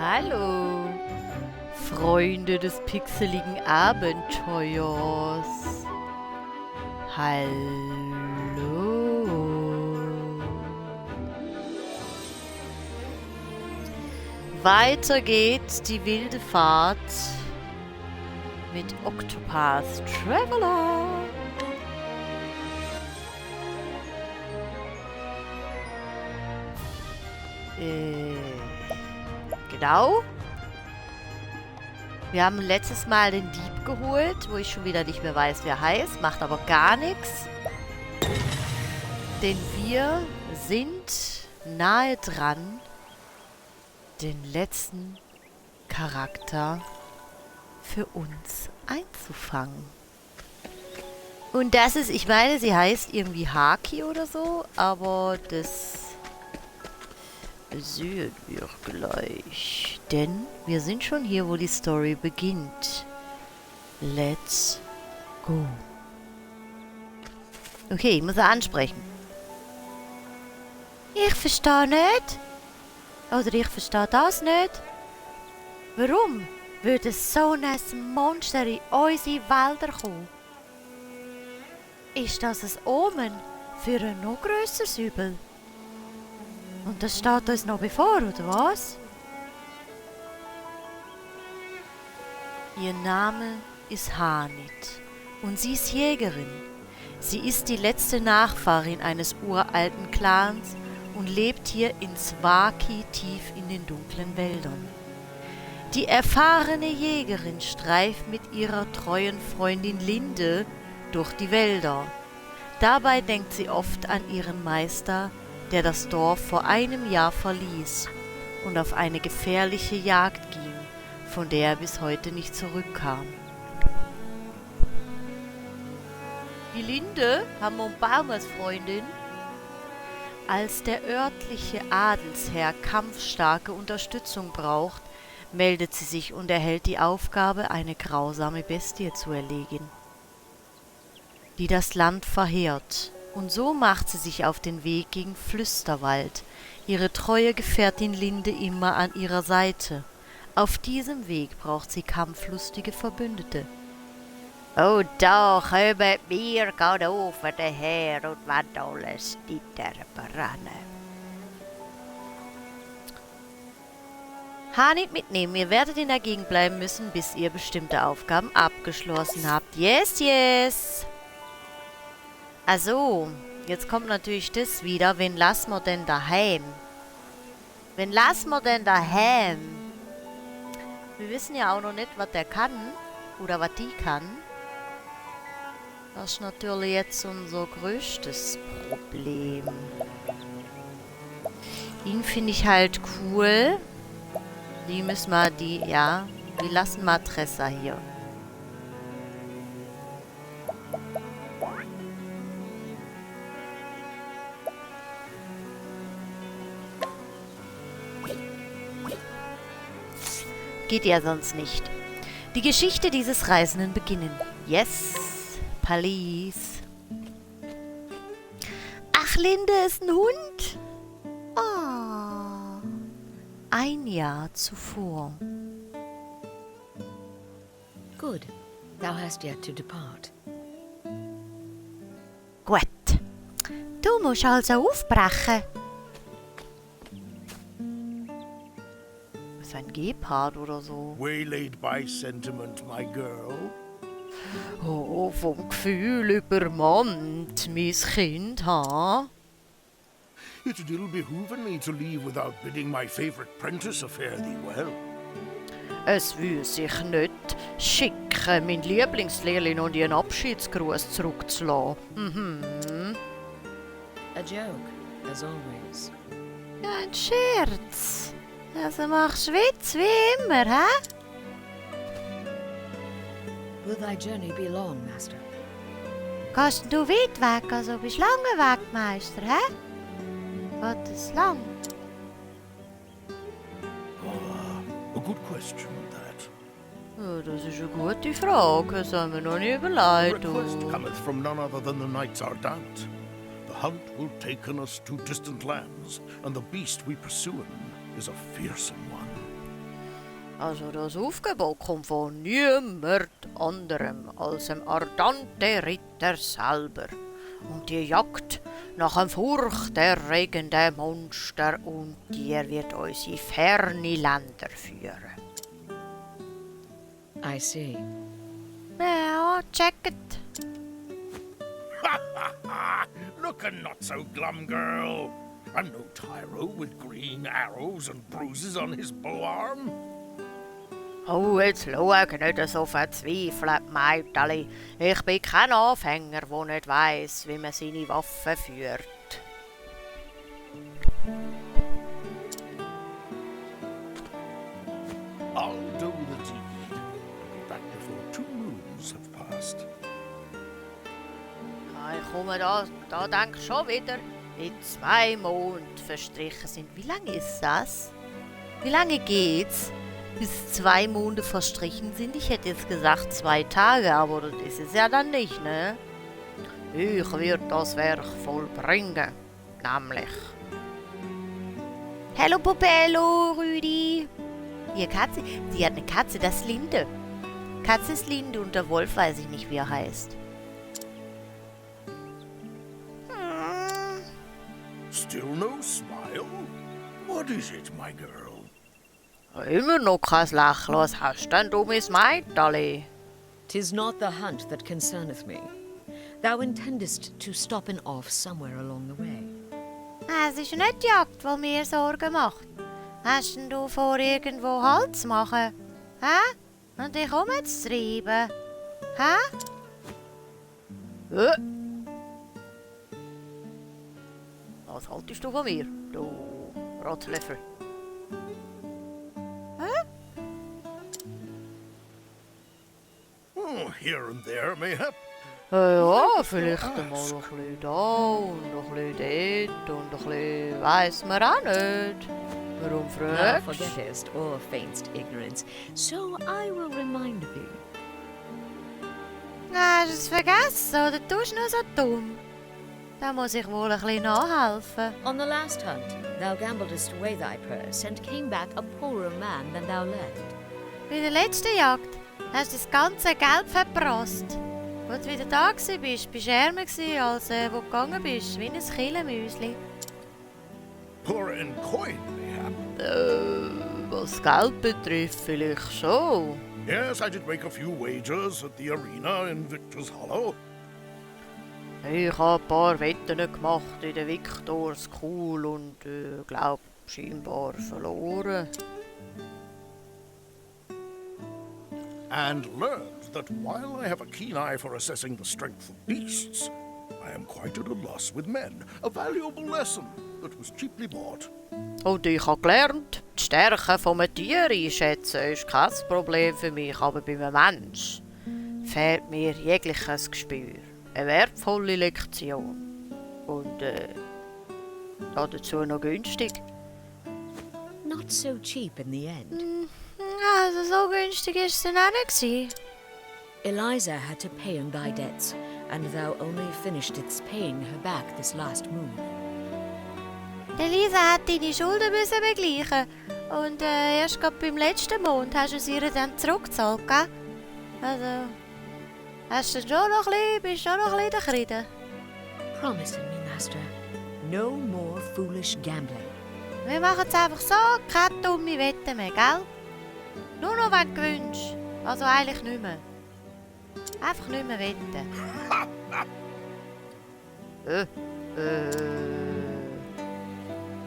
Hallo, Freunde des pixeligen Abenteuers. Hallo. Weiter geht die wilde Fahrt mit Octopath Traveler. Genau. Wir haben letztes Mal den Dieb geholt, wo ich schon wieder nicht mehr weiß, wer heißt. Macht aber gar nichts. Denn wir sind nahe dran, den letzten Charakter für uns einzufangen. Und das ist, ich meine, sie heißt irgendwie Haki oder so, aber das sehen wir gleich. Denn wir sind schon hier, wo die Story beginnt. Let's go. Okay, ich muss sie ansprechen. Ich verstehe nicht. Oder ich verstehe das nicht. Warum würde so ein Monster in unsere Wälder kommen? Ist das ein Omen für ein noch grösseres Übel? Und das steht uns noch bevor, oder was? Ihr Name ist Hanit und sie ist Jägerin. Sie ist die letzte Nachfahrin eines uralten Clans und lebt hier in Svaki tief in den dunklen Wäldern. Die erfahrene Jägerin streift mit ihrer treuen Freundin Linde durch die Wälder. Dabei denkt sie oft an ihren Meister, der das Dorf vor einem Jahr verließ und auf eine gefährliche Jagd ging, von der er bis heute nicht zurückkam. Die Linde haben wir einen Baum als Freundin. Als der örtliche Adelsherr kampfstarke Unterstützung braucht, meldet sie sich und erhält die Aufgabe, eine grausame Bestie zu erlegen, die das Land verheert. Und so macht sie sich auf den Weg gegen Flüsterwald, ihre treue Gefährtin Linde immer an ihrer Seite. Auf diesem Weg braucht sie kampflustige Verbündete. Oh doch, kommt mir, geht auf daher und wollt alles niederbrennen. Hanit mitnehmen, ihr werdet in der Gegend bleiben müssen, bis ihr bestimmte Aufgaben abgeschlossen habt. Yes, yes! Also, jetzt kommt natürlich das wieder, wen lassen wir denn daheim? Wen lassen wir denn daheim? Wir wissen ja auch noch nicht, was der kann, oder was die kann. Das ist natürlich jetzt unser größtes Problem. Ihn finde ich halt cool. Die müssen wir, wir lassen mal Tressa hier. Geht ja sonst nicht. Die Geschichte dieses Reisenden beginnen. Yes, Police. Ach, Linde ist ein Hund. Oh. Ein Jahr zuvor. Good. Thou hast yet to depart. Gut. Du musst also aufbrechen. Ist ein Gepard oder so. Waylaid by sentiment, my girl. Oh, vom Gefühl übermannt, mein Kind, ha? It'd ill behoven me to leave without bidding my favorite prentice fare thee well. Es würde sich nicht schicken, mein Lieblingslehrling und ihren Abschiedsgruß zurückzulassen. A joke, as always. Ja, ein Scherz. Also machst du Witz wie immer, hä? Will thy journey be long, Master? Gehst du weit weg, also bist du lange weg, Meister, hä? Geht es lang? A good question, that. Ja, das ist eine gute Frage, das haben wir noch nie überlegt. Request cometh from none other than the Knights Ardent. The hunt will take us to distant lands, and the beast we pursuen is a fearsome one. Also das Aufgebot kommt von niemand anderem als dem Ardante Ritter selber. Und die Jagd nach einem furchterregenden Monster und Tier wird uns in ferne Länder führen. I see. Ja, checkt. Looking not so glum, girl. And no tyro with green arrows and bruises on his bow-arm. Oh, jetzt schau nicht so verzweifelt, Mädeli. Ich bin kein Anfänger, der nicht weiss, wie man seine Waffen führt. I'll do the deed. Be back before 2 moons have passed. Ich komme da denk ich schon wieder, wie 2 Monate verstrichen sind. Wie lange ist das? Wie lange geht's, bis 2 Monate verstrichen sind? Ich hätte jetzt gesagt 2 Tage, aber das ist es ja dann nicht, ne? Ich werde das Werk vollbringen, nämlich. Hallo Popello, Rüdi. Die Katze, sie hat eine Katze, das ist Linde. Katze ist Linde und der Wolf weiß ich nicht, wie er heißt. Still no smile? What is it, my girl? Immer noch kein Lächeln. Was hast denn du, mein Mädeli? 'Tis not the hunt that concerneth me. Thou intendest to stop in off somewhere along the way. Es ist nicht die Jagd, die mir Sorgen macht. Hast denn du vor, irgendwo Halt zu machen? Hä? Und dich umzutreiben? Hä? Was haltest du von mir, du Rotzlöffel? Oh, here and there, mayhap. Ja, vielleicht mal ein bisschen da und ein bisschen dort und ein bisschen weiss man auch nicht. Warum Thou fragst du? forgettest or feignst ignorance, so I will remind thee. Hast du es vergessen oder tust du nur so dumm? Da muss ich wohl ein bisschen nachhelfen. On the last hunt, thou gambledest away thy purse and came back a poorer man than thou left. Bei der letzten Jagd hast du das ganze Geld verprasst. Als du wieder da warst, bist du ärmer als wo du gegangen bist, wie ein Killenmüsli. Poor in coin, mayhap. Was Geld betrifft, vielleicht schon. Yes, I did make a few wagers at the arena in Victor's Hollow. Ich habe ein paar Wetten gemacht in der Victor School und glaub scheinbar verloren. And learned that while I have a keen eye for assessing the strength of beasts, I am quite at a loss with men. A valuable lesson that was cheaply bought. Und ich habe gelernt, die Stärke eines Tier einschätzen ist kein Problem für mich, aber bei einem Mensch fehlt mir jegliches Gespür. Eine wertvolle Lektion. Und dazu noch günstig. Not so cheap in the end. Also so günstig war es dann auch nicht. Eliza had to pay on thy debts, and thou only finishedst paying her back this last moon. Elisa hat deine Schulden müssen begleichen. Und erst gerade beim letzten Monat hast du sie ihr dann zurückgezahlt, gell? Also, hast du schon noch bist schon noch ein bisschen zufrieden? Promise me, master, no more foolish gambling. Wir machen es einfach so, keine dumme Wetten mehr, gell? Nur noch, wenn du gewünscht. Also eigentlich nicht mehr. Einfach nicht mehr wetten.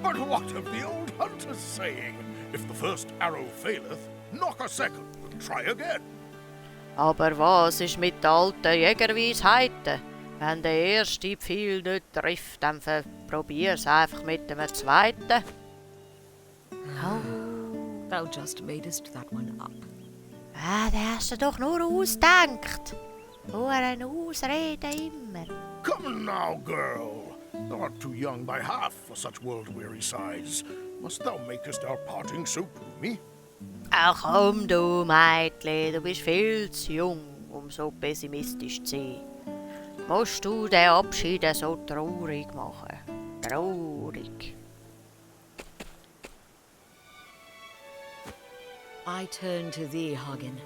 But what of the old hunter's saying? If the first arrow faileth, knock a second and try again. Aber was ist mit den alten Jägerweisheiten? Wenn der erste Pfeil nicht trifft, dann probier's einfach mit dem zweiten. Thou just madest that one up. Den hast du doch nur ausgedacht. Nur eine Ausrede immer. Come now, girl. Thou art too young by half for such world-weary sighs. Must thou makest our parting so gloomy? Ach komm du, Mädchen, du bist viel zu jung, um so pessimistisch zu sein. Musst du den Abschied so traurig machen? Traurig. I turn to thee, Hagen.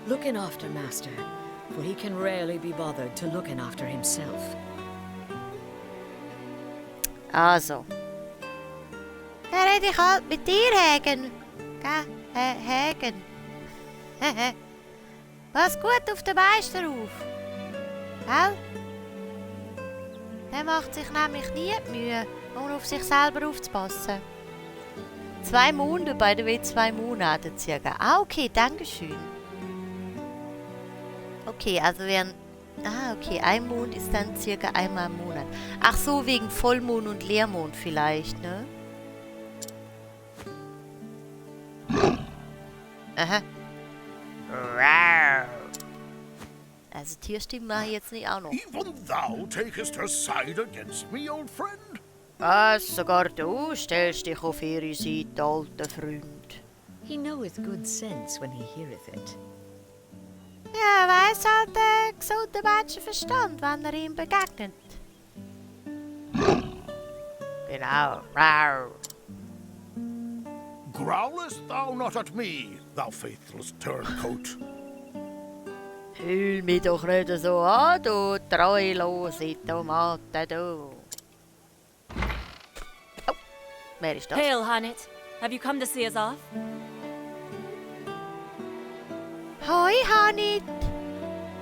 Looking after Master, for he can rarely be bothered to looking after himself. Also. Dann rede ich halt mit dir, Hagen. Gell? Hagen. Pass gut auf den Meister auf. Gell? Der macht sich nämlich nie die Mühe, um auf sich selber aufzupassen. 2 Monate, by the way, 2 Monate circa. Ah, okay, dankeschön. Okay, also wären... Ah, okay, 1 Mond ist dann circa einmal im Monat. Ach so, wegen Vollmond und Leermond vielleicht, ne? Aha. Also Tierstimmen mache ich jetzt nicht auch noch. Even thou takest her side against me, old friend? Was, sogar du stellst dich auf ihre Seite, alter Freund. He knoweth good sense when he heareth it. Ja, weiss halt der gesunde Menschenverstand, wenn er ihm begegnet. Genau. Rar. Growlest thou not at me, thou faithless turncoat? Fühl mich doch nicht so an, du treulose Tomate, du. Oh, wer ist das? Hail, Hanit. Have you come to see us off? Hoi, Hanit.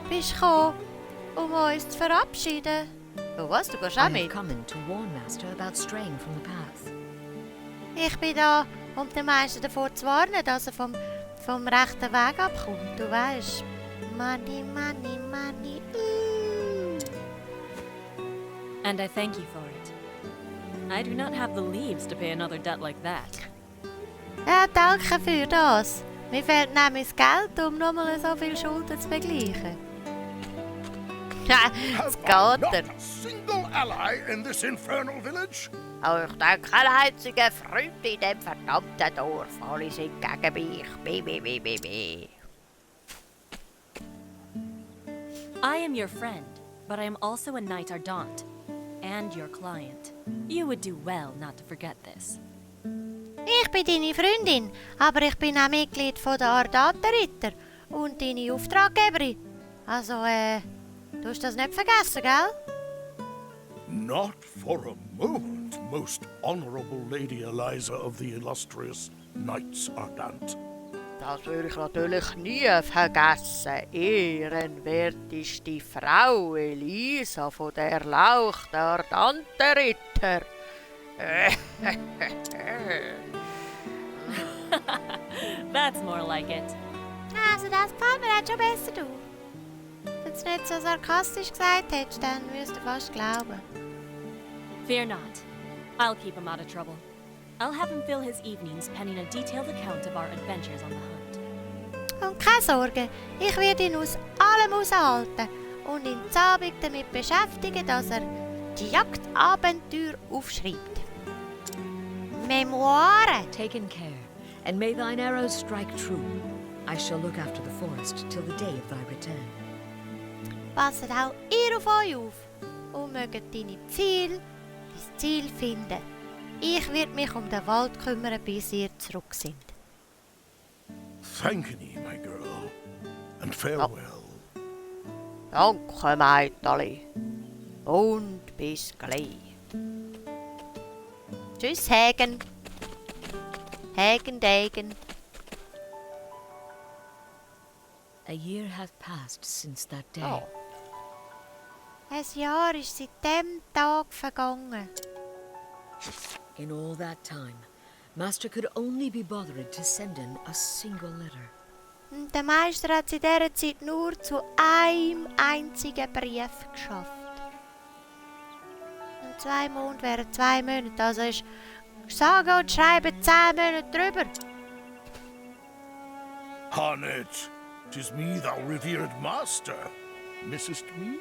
Bist du gekommen, um uns zu verabschieden? Oh, was? Du gehst I auch have mit? come in to warn Master about straying from the path. Ich bin da, um den Meister davor zu warnen, dass er vom rechten Weg abkommt. Du weißt. Money, money, money. And I thank you for it. I do not have the leaves to pay another debt like that. Ja, danke für das. Mir fehlt nämlich das Geld, um nochmal so viel Schulden zu begleichen. Ja, es Have I geht not er. a single ally in this infernal village? Aber ich denke, kein einziger Freund in dem verdammten Dorf. Alle sind gegen mich. Bi. I am your friend, but I am also a Knight Ardent. And your client. You would do well not to forget this. Ich bin deine Freundin, aber ich bin auch Mitglied von der Ardatenritter und deine Auftraggeberin. Also, du hast das nicht vergessen, gell? Not for a moment, most honorable Lady Eliza of the illustrious Knights Ardent. Das würde ich natürlich nie vergessen. Ehrenwerteste Frau Elisa von der erlauchten Ardantenritter. That's more like it. Also das gefällt mir jetzt schon besser, du. Wenn du es nicht so sarkastisch gesagt hättest, dann würdest du fast glauben. Fear not. I'll keep him out of trouble. I'll have him fill his evenings penning a detailed account of our adventures on the hunt. Und keine Sorge, ich werde ihn aus allem aushalten und ihn zu Abend damit beschäftigen, dass er die Jagdabenteuer aufschreibt. Memoiren! Taken care, and may thine arrows strike true. I shall look after the forest till the day of thy return. Passet auch ihr auf euch auf und mögt dein Ziel finden. Ich werde mich um den Wald kümmern, bis ihr zurück sind. Thank ye, my girl, and farewell. Danke, Meitali. Und bis gleich. Tschüss, Hagen. Hagen. A year hath passed since that day. Oh. Ein Jahr ist seit dem Tag vergangen. In all that time, Master could only be bothered to send in a single letter. Und der Meister hat es in dieser Zeit nur zu einem einzigen Brief geschafft. Und 2 Monate wären 2 Monate, also ist sage und schreibe 10 Monate drüber. Hanit, 'tis me, thou revered master. Missest me?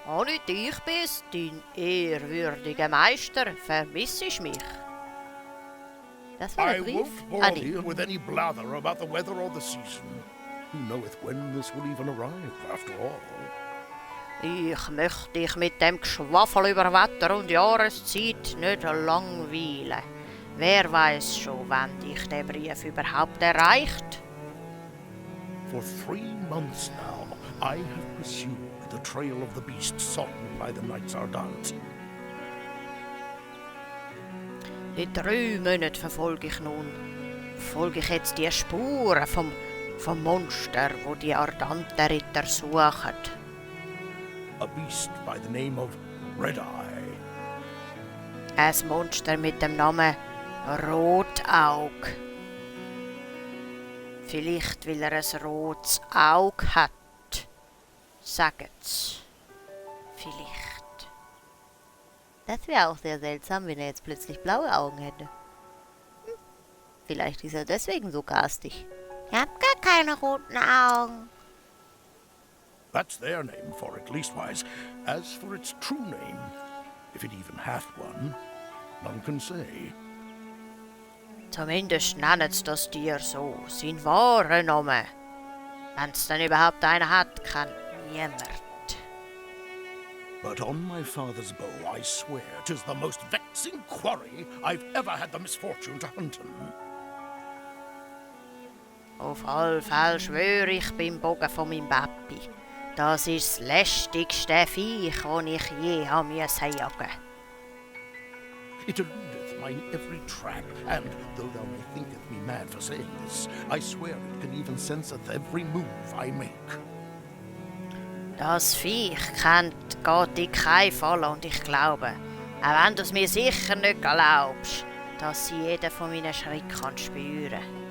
Oh, nicht ich bist, dein ehrwürdiger Meister, vermissest mich. Das war I ein Brief. won't bore Ah, nee. thee with any blather about the weather or the season. Who knoweth when this will even arrive, after all? Ich möchte dich mit dem Geschwafel über Wetter und Jahreszeit nicht langweilen. Wer weiß schon, wann dich der Brief überhaupt erreicht? For 3 months now, I have pursued the trail of the beast sought by the Knights Ardent. In 3 Monaten verfolge ich nun. Folge ich jetzt die Spuren vom Monster, wo die Ardanten-Ritter suchen. A beast by the name of Red Eye. Ein Monster mit dem Namen Rotaug. Vielleicht, weil er ein rotes Auge hat. Sagen's. Vielleicht. Das wäre auch sehr seltsam, wenn er jetzt plötzlich blaue Augen hätte. Vielleicht ist er deswegen so garstig. Ich hab gar keine roten Augen. That's their name for it, leastwise. As for its true name, if it even hath one, none can say. Zumindest nennen sie das Tier so. Sein wahrer Name. Wenn es denn überhaupt einen hat, kann niemand. But on my father's bow, I swear 'tis the most vexing quarry I've ever had the misfortune to hunt him. Auf alle Fälle schwöre ich beim Bogen von meinem Papi. Das ist das lästigste Viech, das ich je jagen musste. It eludeth mine every trap, and though thou may thinketh me mad for saying this, I swear it can even senseth every move I make. Das Viech geht in keinen Fall und ich glaube, auch wenn du es mir sicher nicht glaubst, dass sie jeden von meinen Schritten spüren kann.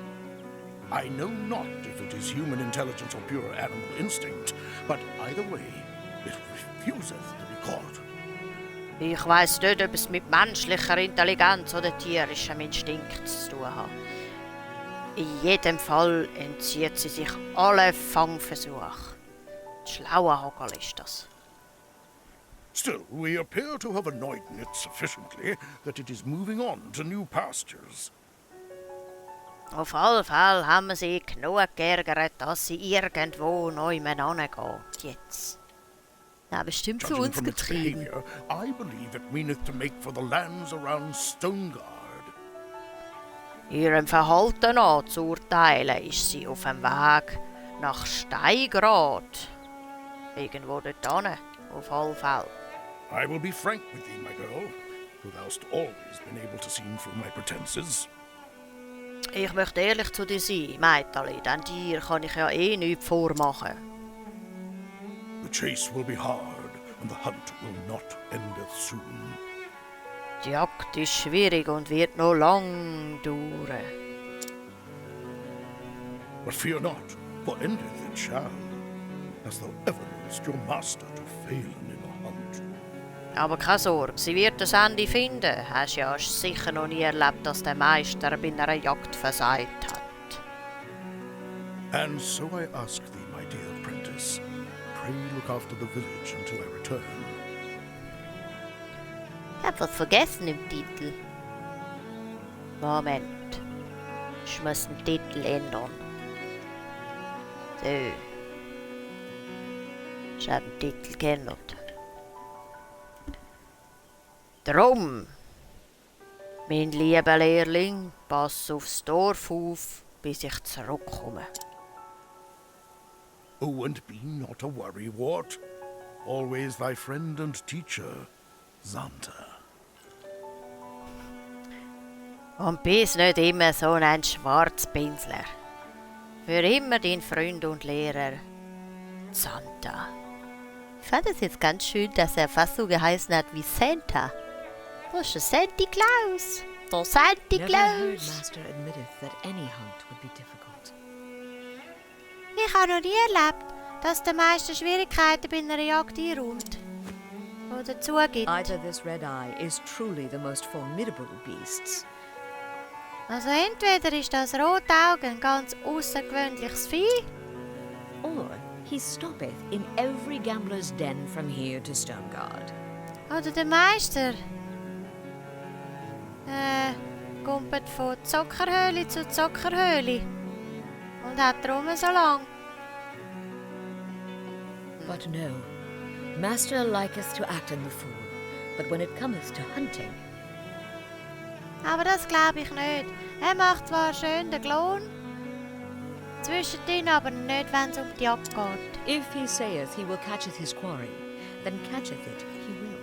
I know not if it is human intelligence or pure animal instinct, but either way, it refuseth to be caught. Ich weiss nicht, ob es mit menschlicher Intelligenz oder tierischem Instinkt zu tun hat. In jedem Fall entzieht sie sich alle Fangversuche. Schlauer Hagel ist das. Still, we appear to have annoyed it sufficiently that it is moving on to new pastures. Auf alle Fälle haben wir sie genug geärgert, dass sie irgendwo neu hingeht. Jetzt. Ja, bestimmt für Judging uns from its getrieben. behavior, I believe it meaneth to make for the lands around Stoneguard. Ihrem Verhalten nach zu urteilen, ist sie auf dem Weg nach Steingrad. Irgendwo dort hin, auf alle Fälle. I will be frank with thee, my girl, who thou'st always been able to see through my pretenses. Ich möchte ehrlich zu dir sein, Meitali, denn dir kann ich ja eh nichts vormachen. The chase will be hard, and the hunt will not endeth soon. Die Jagd ist schwierig und wird noch lang dauern. But fear not, for endeth it shall, as thou ever knowest your master to failen in a hunt. Aber keine Sorge, sie wird das Ende finden. Hast ja sicher noch nie erlebt, dass der Meister bei einer Jagd versagt hat. And so I ask thee, my dear apprentice, pray look after the village until I return. Ich hab was vergessen im Titel. Moment. Ich muss den Titel ändern. So. Ich habe den Titel geändert. Drum, mein lieber Lehrling, pass aufs Dorf auf, bis ich zurückkomme. Oh, and be not a worrywart. Always thy friend and teacher, Xanta. Und bist nicht immer so ein Schwarzpinsler. Für immer dein Freund und Lehrer, Xanta. Ich fand es jetzt ganz schön, dass er fast so geheißen hat wie Santa. Das ist der Santa Claus. Der Santa Never heard Claus. Master admitteth that any hunt would be difficult. Ich habe noch nie erlebt, dass der meiste Schwierigkeiten bei einer Jagd einräumt. Oder zugibt. Either this Red Eye is truly the most formidable of beasts, Also entweder ist das Rotauge ein ganz außergewöhnliches Vieh, or he stoppeth in every gambler's den from here to Stoneguard. oder der Meister kumpelt von Zockerhöhle zu Zockerhöhle und hat drum so lang. But no, Master liketh to act in the fool, but when it cometh to hunting, Aber das glaube ich nicht. Er macht zwar schön den Klon, zwischendrin aber nicht, wenn es um die Jagd geht. If he saith he will catcheth his quarry, then catcheth it he will.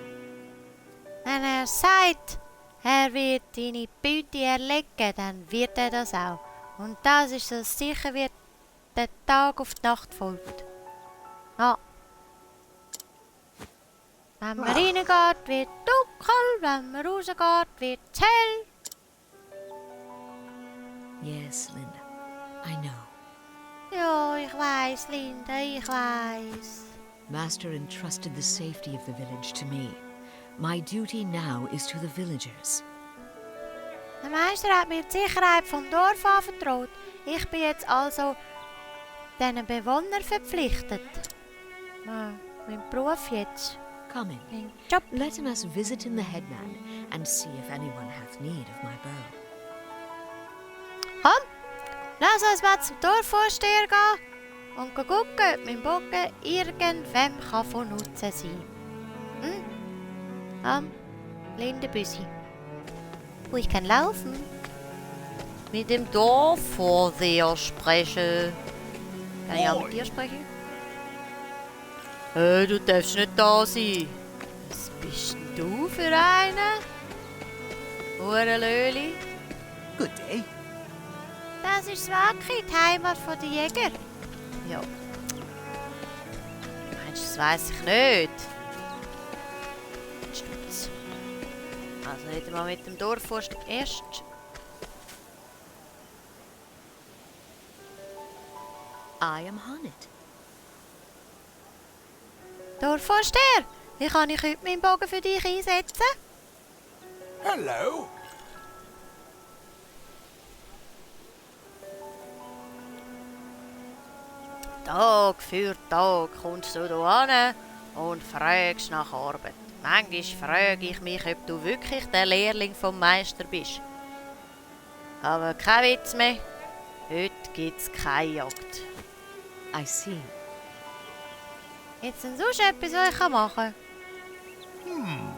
Wenn er sagt, er wird deine Beute erlegen, dann wird er das auch. Und das ist so sicher, wie der Tag auf die Nacht folgt. Ja. Wenn man reingeht, wird dunkel, wenn man rausgeht, wird es hell. Yes, Linda, I know. Ja, ich weiss, Linda, ich weiss. Master entrusted the safety of the village to me. My duty now is to the villagers. Der Meister hat mir die Sicherheit vom Dorf anvertraut. Ich bin jetzt also diesen Bewohnern verpflichtet. Mein Beruf jetzt. Come in. Mein Job. Let us visit in the headman and see if anyone hath need of my bow. Komm, lass uns mal zum Dorfvorsteher gehen und gucken, ob mein Bogen irgendwem von Nutzen sein kann. Lindenbüsi. Ich kann laufen. Mit dem Dorfvorsteher sprechen. Kann ich auch mit dir sprechen? Du darfst nicht da sein. Was bist denn du für einen? Hurenlöli. Good day. Das ist Swaki, die Heimat der Jäger. Ja. Meinst du, das weiss ich nicht? Stutz. Also reden wir mit dem Dorfvorsteher erst. I am Hanit. Dorfvorsteher, wie kann ich heute meinen Bogen für dich einsetzen? Hello. Tag für Tag kommst du hier hin und fragst nach Arbeit. Manchmal frage ich mich, ob du wirklich der Lehrling vom Meister bist. Aber kein Witz mehr. Heute gibt's keine Jagd. I see. Jetzt denn sonst etwas, was ich machen kann?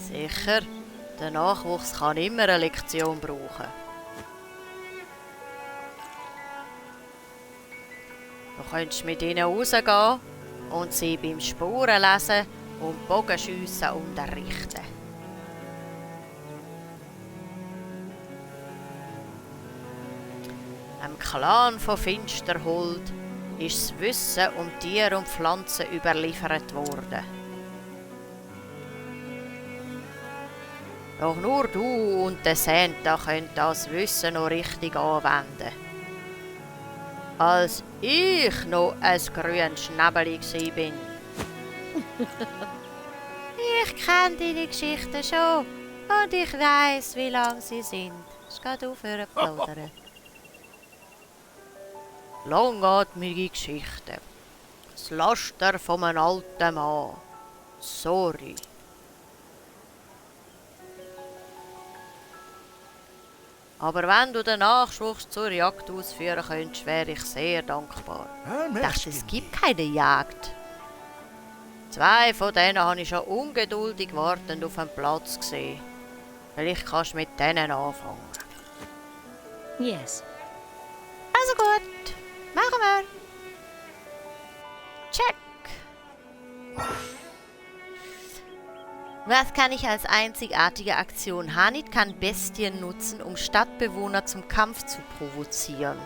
Sicher, der Nachwuchs kann immer eine Lektion brauchen. Du könntest mit ihnen rausgehen und sie beim Spurenlesen und Bogenschiessen unterrichten. Einem Clan von Finsterhold ist das Wissen um Tiere und Pflanzen überliefert worden. Doch nur du und der Santa können das Wissen noch richtig anwenden. Als ich noch ein grünes Schnäbeli war. Ich kenne deine Geschichten schon und ich weiss, wie lang sie sind. Es geht aufhören zu plaudern. Langatmige Geschichte. Das Laster von einem alten Mann. Sorry. Aber wenn du den Nachwuchs zur Jagd ausführen könntest, wäre ich sehr dankbar. Ich dachte, es gibt keine Jagd. 2 von denen habe ich schon ungeduldig wartend auf den Platz gesehen. Vielleicht kannst du mit denen anfangen. Yes. Also gut, machen wir. Check. Was kann ich als einzigartige Aktion? Hanit kann Bestien nutzen, um Stadtbewohner zum Kampf zu provozieren.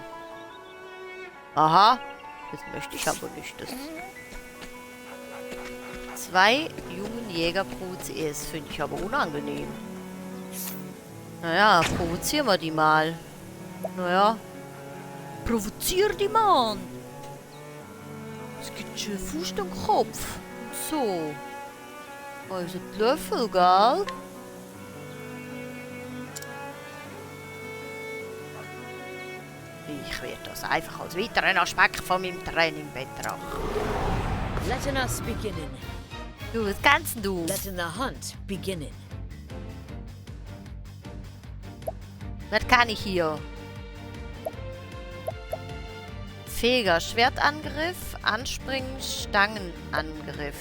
Aha, das möchte ich aber nicht. Das 2 jungen Jäger provozieren, das finde ich aber unangenehm. Naja, provozieren wir die mal. Naja, provozier die mal. Es gibt schon Fuß am Kopf. So. Also die Löffel, gell? Ich werde das einfach als weiteren Aspekt von meinem Training betrachten. Let us beginnen. Du, was kannst du? Let in the hunt beginnen. Was kann ich hier? Fähiger Schwertangriff, Anspringen, Stangenangriff.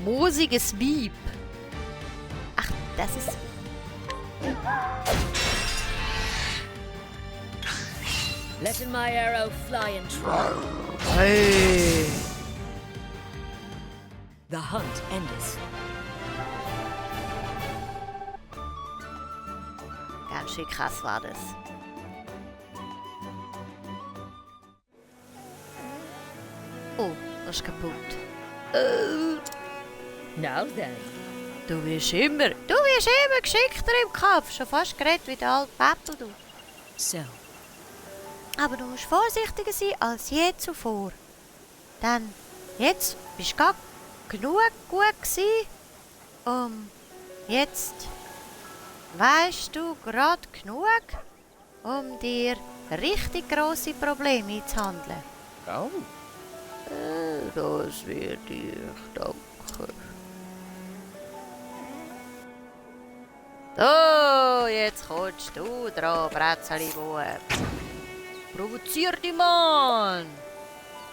Moosiges Bieb. das ist... Letting my arrow fly in true. Hey. The hunt endeth. Ganz schön krass war das. Oh, das ist kaputt. Now then. Du wirst immer geschickter im Kopf. Schon fast geredet wie der alte Pappel, du. So, Aber du musst vorsichtiger sein als je zuvor. Denn jetzt bist du gar genug gut gewesen. Jetzt weisst du gerade genug, um dir richtig grosse Probleme einzuhandeln. Oh. Das wird ich, danke. So, jetzt kommst du dran, Bretzeli-Bub. Provozier die Mann!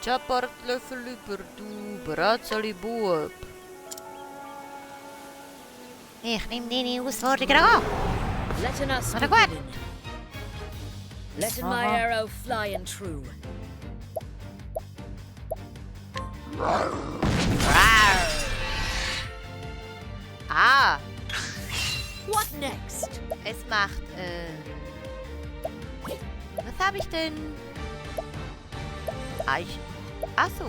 Chapartlöffel über, du Bretzeli-Bub. Ich nehme deine Herausforderung an. letting us Warte begin. gut. Letting my Aha. arrow fly in true. Ah, What next? es macht, was habe ich denn? Ach so.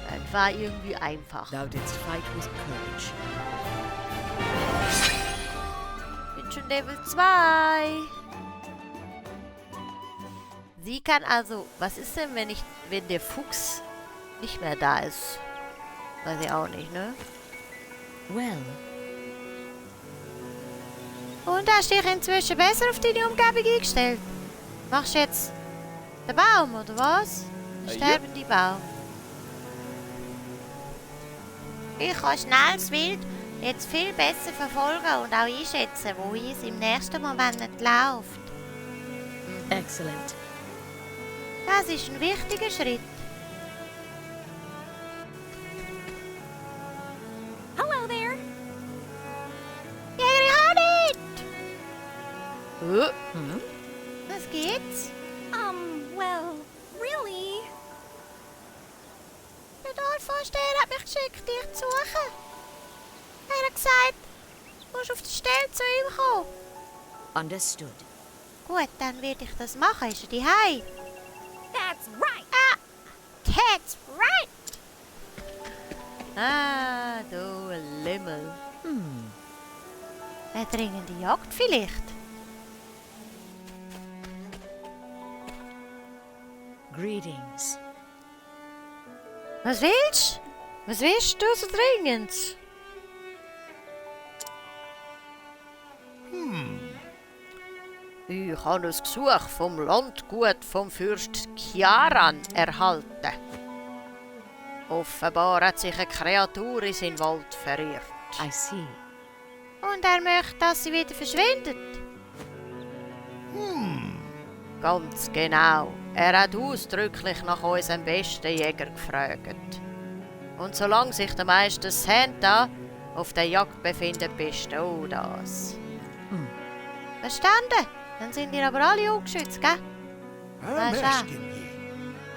Das war irgendwie einfach. Thou didst fight with courage. Bin schon Level 2. Sie kann also, was ist denn, wenn der Fuchs nicht mehr da ist? Weiß ich auch nicht, ne? Well, Und hast dich inzwischen besser auf deine Umgebung eingestellt? Machst du jetzt den Baum, oder was? Den Ja. sterbenden Baum. Ich kann schnelles Wild jetzt viel besser verfolgen und auch einschätzen, wo es im nächsten Moment läuft. excellent. Das ist ein wichtiger Schritt. Hello there. Jäger, ich auch nicht! Hmm? Was geht's? Well, really? Der Dorfvorsteher hat mich geschickt, dich zu suchen. Er hat gesagt, du musst auf die Stelle zu ihm kommen. Understood. Gut, dann werde ich das machen. Ist er daheim? That's right. That's right! Ah, du Lümmel. Eine dringende Jagd vielleicht? Greetings. Was willst du? Was willst du so dringend? Ich habe ein Gesuch vom Landgut vom Fürst Kiaran erhalten. Offenbar hat sich eine Kreatur in seinen Wald verirrt. I see. Und er möchte, dass sie wieder verschwindet. Ganz genau. Er hat ausdrücklich nach unserem besten Jäger gefragt. Und solange sich der Meister Santa auf der Jagd befindet, bist du das. Verstanden? Dann sind ihr aber alle ungeschützt, gell? I'm Mascha. asking ye.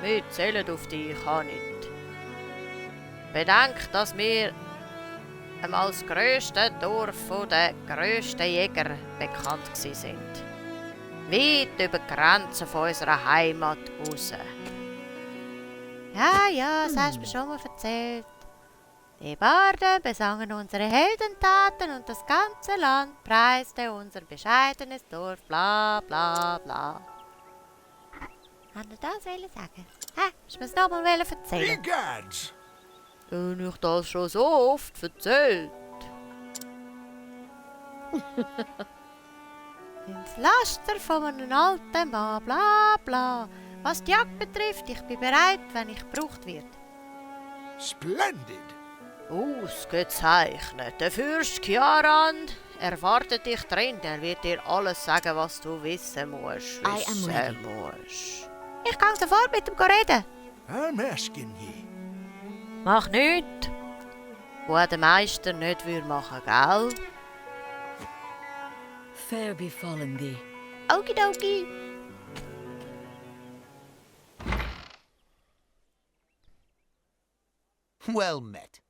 Wir zählen auf dich auch nicht. Bedenk, dass wir als grösste Dorf von den grössten Jägern bekannt gsi sind. Weit über die Grenzen von unserer Heimat raus. Ja, das hast du mir schon mal erzählt. Die Barden besangen unsere Heldentaten und das ganze Land preiste unser bescheidenes Dorf, bla bla bla. Hat er das sagen? Hä? Hast du mir's noch mal erzählen? Egads! Habe ich das schon so oft erzählt? Ins Laster von einem alten Mann, bla bla. Was die Jagd betrifft, ich bin bereit, wenn ich gebraucht wird. Splendid! Ausgezeichnet. Der Fürst Kiaran erwartet dich drin. Er wird dir alles sagen, was du wissen musst. I am ready. Ich kann sofort mit ihm reden. I'm asking ye. Mach nichts, was der Meister nicht machen, gell? Fair befallen thee. Okidoki. Well met.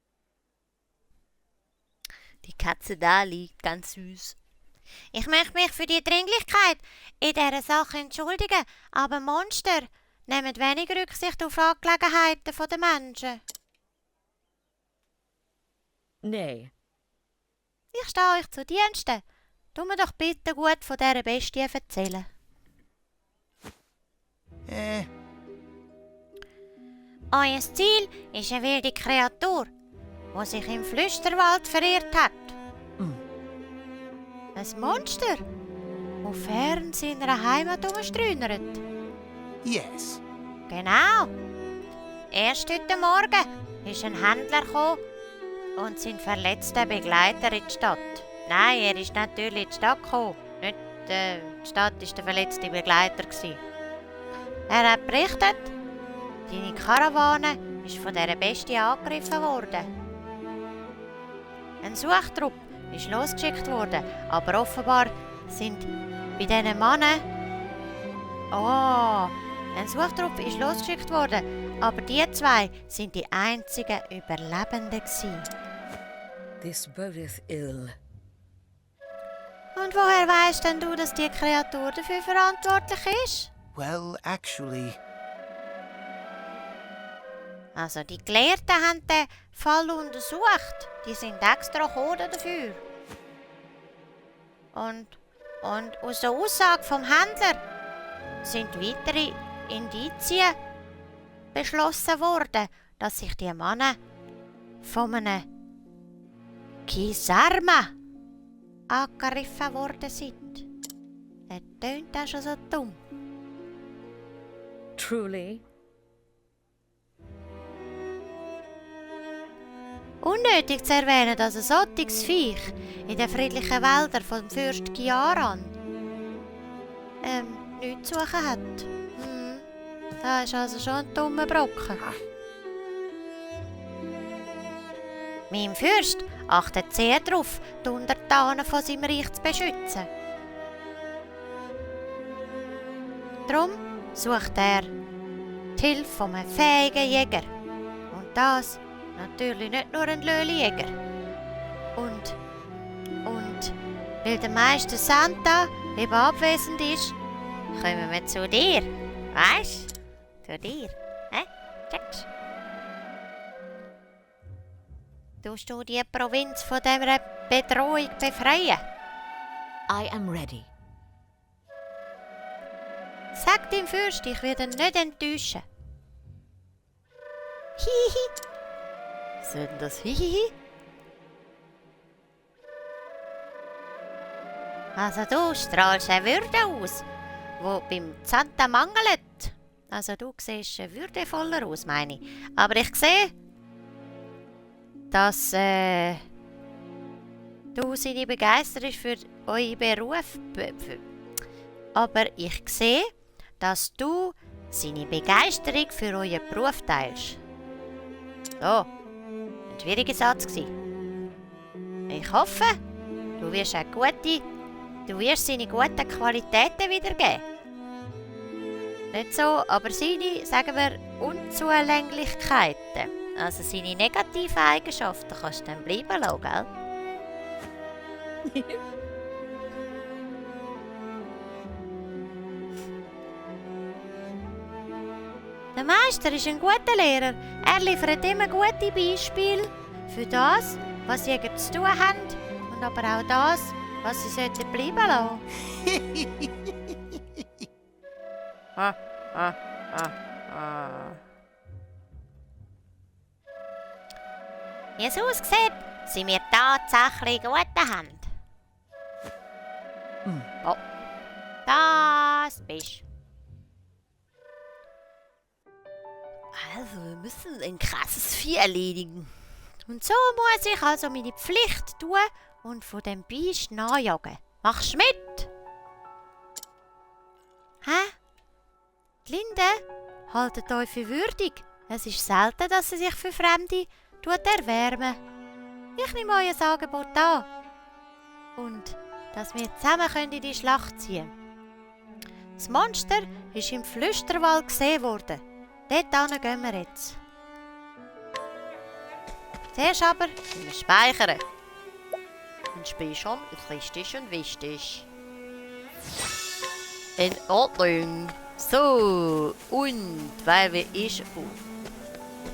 Die Katze da liegt ganz süß. Ich möchte mich für die Dringlichkeit in dieser Sache entschuldigen, aber Monster nehmen wenig Rücksicht auf Angelegenheiten der Menschen. Nay, Ich stehe euch zu Diensten. Tu mir doch bitte gut von dieser Bestie erzählen. Euer Ziel ist eine wilde Kreatur, die sich im Flüsterwald verirrt hat. Ein Monster, das fern seiner Heimat umstrünert. Yes. Genau. Erst heute Morgen ist ein Händler gekommen und sein verletzter Begleiter in die Stadt. Nein, er ist natürlich in die Stadt gekommen. Nicht die Stadt war der verletzte Begleiter. Er hat berichtet, seine Karawane ist von dieser Bestie angegriffen worden. Ein Suchtrupp ist losgeschickt worden, aber offenbar sind bei diesen Männern... ein Suchtrupp ist losgeschickt worden, aber die zwei sind die einzigen Überlebenden gewesen. this bodeth ill. Und woher weißt denn du, dass die Kreatur dafür verantwortlich ist? Well, actually, Also die Gelehrten haben den Fall untersucht. Die sind extra gekommen dafür. Und aus der Aussage vom Händler sind weitere Indizien beschlossen worden, dass sich die Männer von einem Kisarma angegriffen worden sind. Das tönt auch schon so dumm. Truly? Unnötig zu erwähnen, dass ein solches Viech in den friedlichen Wäldern vom Fürst Kiaran nichts zu suchen hat. Das ist also schon ein dummer Brocken. Mein Fürst achtet sehr darauf, die Untertanen von seinem Reich zu beschützen. Darum sucht er die Hilfe von einem fähigen Jäger. Und das natürlich nicht nur ein Löhlijäger. Und weil der Meister Santa eben abwesend ist, kommen wir zu dir. Weisst? Zu dir. Hä? Checkst? Tust du die Provinz von dieser Bedrohung befreien? I am ready. Sag dem Fürst, ich werde ihn nicht enttäuschen. Hihi. Soll denn das Hihihi? Also du strahlst eine Würde aus, wo beim Santa mangelt. Also du siehst würdevoller aus, meine ich. Aber ich sehe, dass du seine Begeisterung für euren Beruf... Aber ich sehe, dass du seine Begeisterung für euren Beruf teilst. So, ein schwieriger Satz gewesen. Ich hoffe, du wirst seine guten Qualitäten wiedergeben. Nicht so, aber seine, sagen wir, Unzulänglichkeiten. Also seine negativen Eigenschaften kannst du dann bleiben lassen, gell? Der Meister ist ein guter Lehrer. Er liefert immer gute Beispiele für das, was Jäger zu tun haben und aber auch das, was sie sollten bleiben lassen. Wie es aussieht, sind wir tatsächlich in guten Händen. Oh, das bist du. Also, wir müssen ein krasses Vieh erledigen. Und so muss ich also meine Pflicht tun und von dem Biest nachjagen. Machst du mit? Hä? Die Linde, haltet euch für würdig, Es ist selten, dass sie sich für Fremde erwärmen. Ich nehme euer Angebot an. Und dass wir zusammen in die Schlacht ziehen können. Das Monster ist im Flüsterwald gesehen worden. Dort gehen wir jetzt. Zuerst aber müssen wir speichern. Und speichern ist richtig und wichtig. In Ordnung. So, und weil wir wo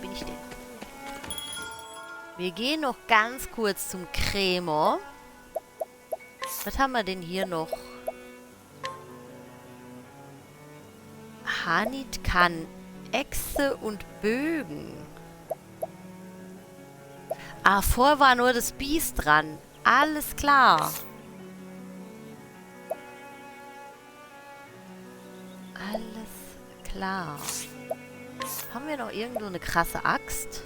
bin ich denn? Wir gehen noch ganz kurz zum Krämer. Was haben wir denn hier noch? Hanit kann Echse und Bögen. Ah, vorher war nur das Biest dran. Alles klar. Alles klar. Haben wir noch irgendwo eine krasse Axt?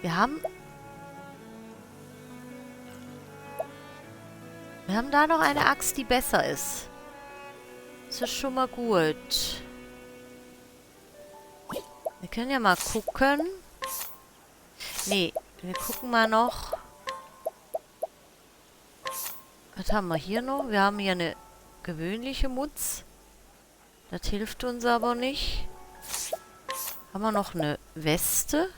Wir haben da noch eine Axt, die besser ist. Das ist schon mal gut. Wir können ja mal gucken. Nee, wir gucken mal noch. Was haben wir hier noch? Wir haben hier eine gewöhnliche Mutz. Das hilft uns aber nicht. Haben wir noch eine Weste?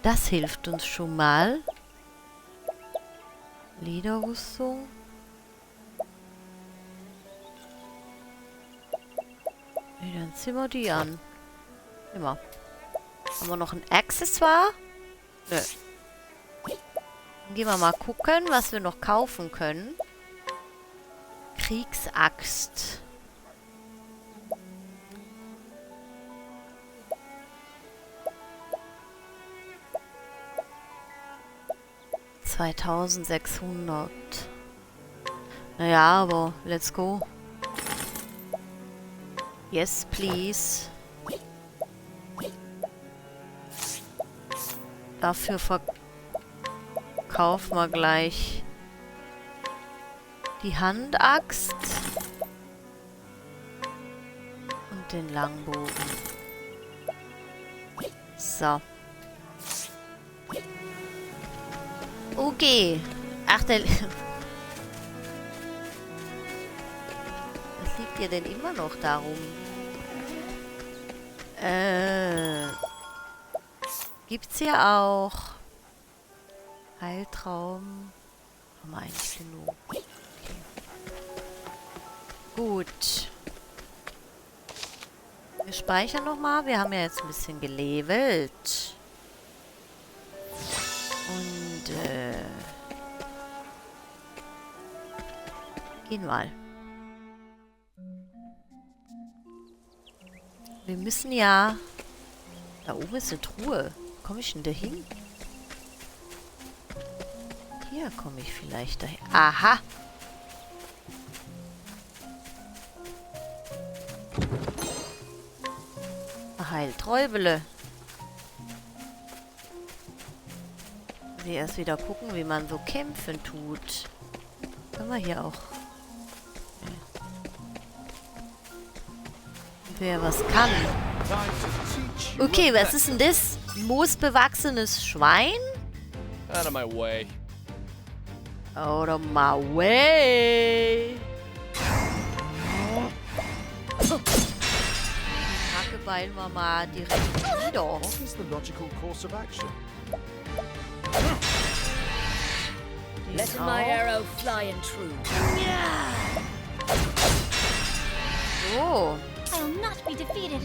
Das hilft uns schon mal. Lederrüstung. Nee, dann ziehen wir die an. Immer. Haben wir noch ein Accessoire? Nö. Dann gehen wir mal gucken, was wir noch kaufen können. Kriegsaxt. $2600. Naja, aber let's go. Yes, please. Dafür verkaufen wir gleich die Handaxt und den Langbogen. So. Okay. Ach, der... Was liegt dir denn immer noch darum? Gibt's hier auch Heiltraum? Haben wir eigentlich genug. Okay. Gut. Wir speichern nochmal. Wir haben ja jetzt ein bisschen gelevelt. Und, gehen mal. Wir müssen ja... Da oben ist eine Truhe. Komme ich denn da hin? Hier komme ich vielleicht dahin. Aha! Heilträubele. Wir erst wieder gucken, wie man so kämpfen tut. Können wir hier auch... Wer was kann. Okay, was ist denn das? Moosbewachsenes Schwein? Out of my way. Out of my way. Hackebeilen wir mal direkt wieder. What is the logical course of action? Let my arrow fly and true. So. I will not be defeated.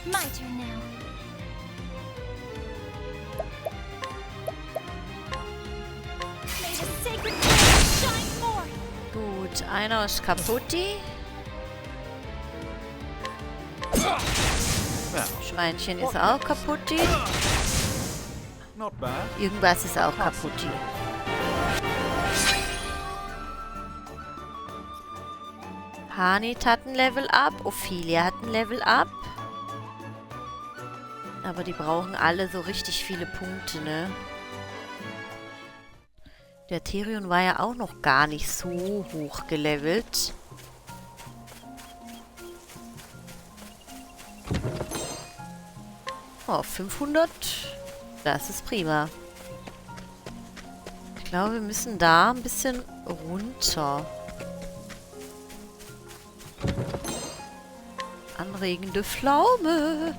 My turn now. May the sacred flame shine forth. Gut, einer ist kaputti. Schweinchen ist auch kaputti. Not bad. Irgendwas ist auch kaputti. Hanit hat ein Level Up. Ophelia hat ein Level Up. Aber die brauchen alle so richtig viele Punkte, ne? Der Tyrion war ja auch noch gar nicht so hoch gelevelt. Oh, 500. Das ist prima. Ich glaube, wir müssen da ein bisschen runter. Anregende Pflaume.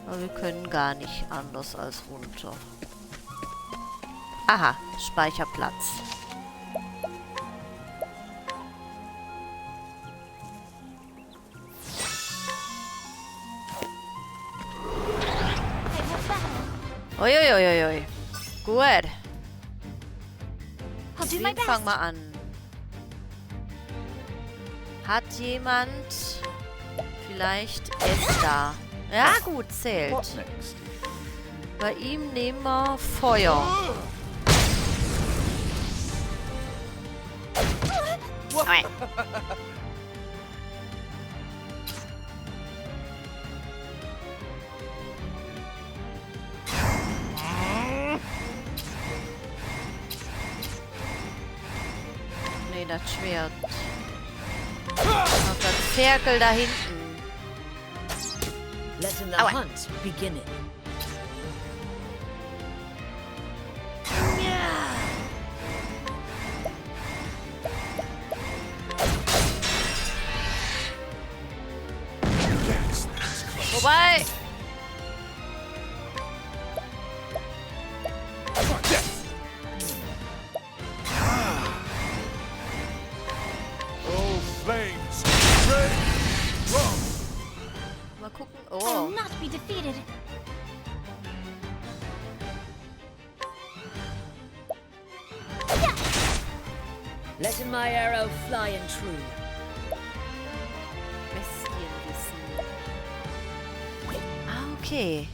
Aber wir können gar nicht anders als runter. Aha, Speicherplatz. Uiuiuiui. Gut. I'll do my Wen fangen best. wir an? Hat jemand vielleicht Esther? Ja gut, zählt. What next? Bei ihm nehmen wir Feuer. Oi. Nee, das Schwert. Auf das Ferkel da hinten. Letting the Aua. hunt begin. Vorbei! Oh, flames! Rain! Wrong! Mal gucken. I'll Oh. not be defeated. Letting my arrow fly and true. Bestienwissen. Ah, okay.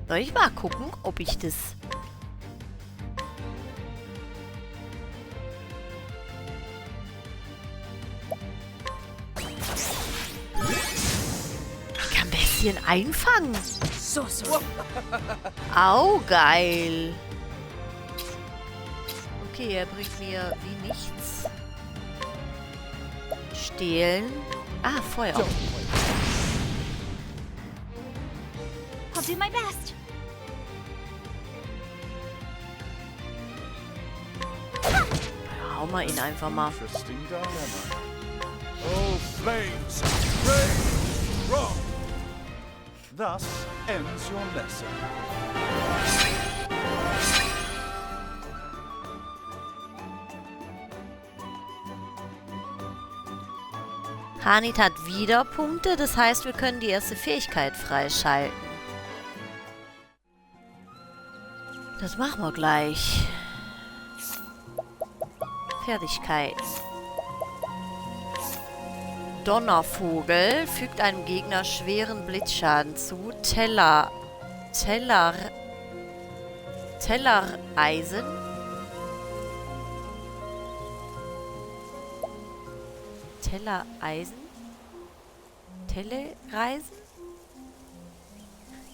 Soll ich mal gucken, ob ich das... Ich kann Bestien einfangen. Sorcery. Au, geil. Okay, er bringt mir wie nichts. Stehlen. Ah, Feuer. I'll do my best. Hau mal ihn einfach mal. Interesting dilemma. Oh, flames! Rain! Wrong! Thus ends your lesson. Hanit hat wieder Punkte, das heißt, wir können die erste Fähigkeit freischalten. Das machen wir gleich. Fertigkeit. Donnervogel fügt einem Gegner schweren Blitzschaden zu. Tellereisen. Tellereisen? Tellereisen?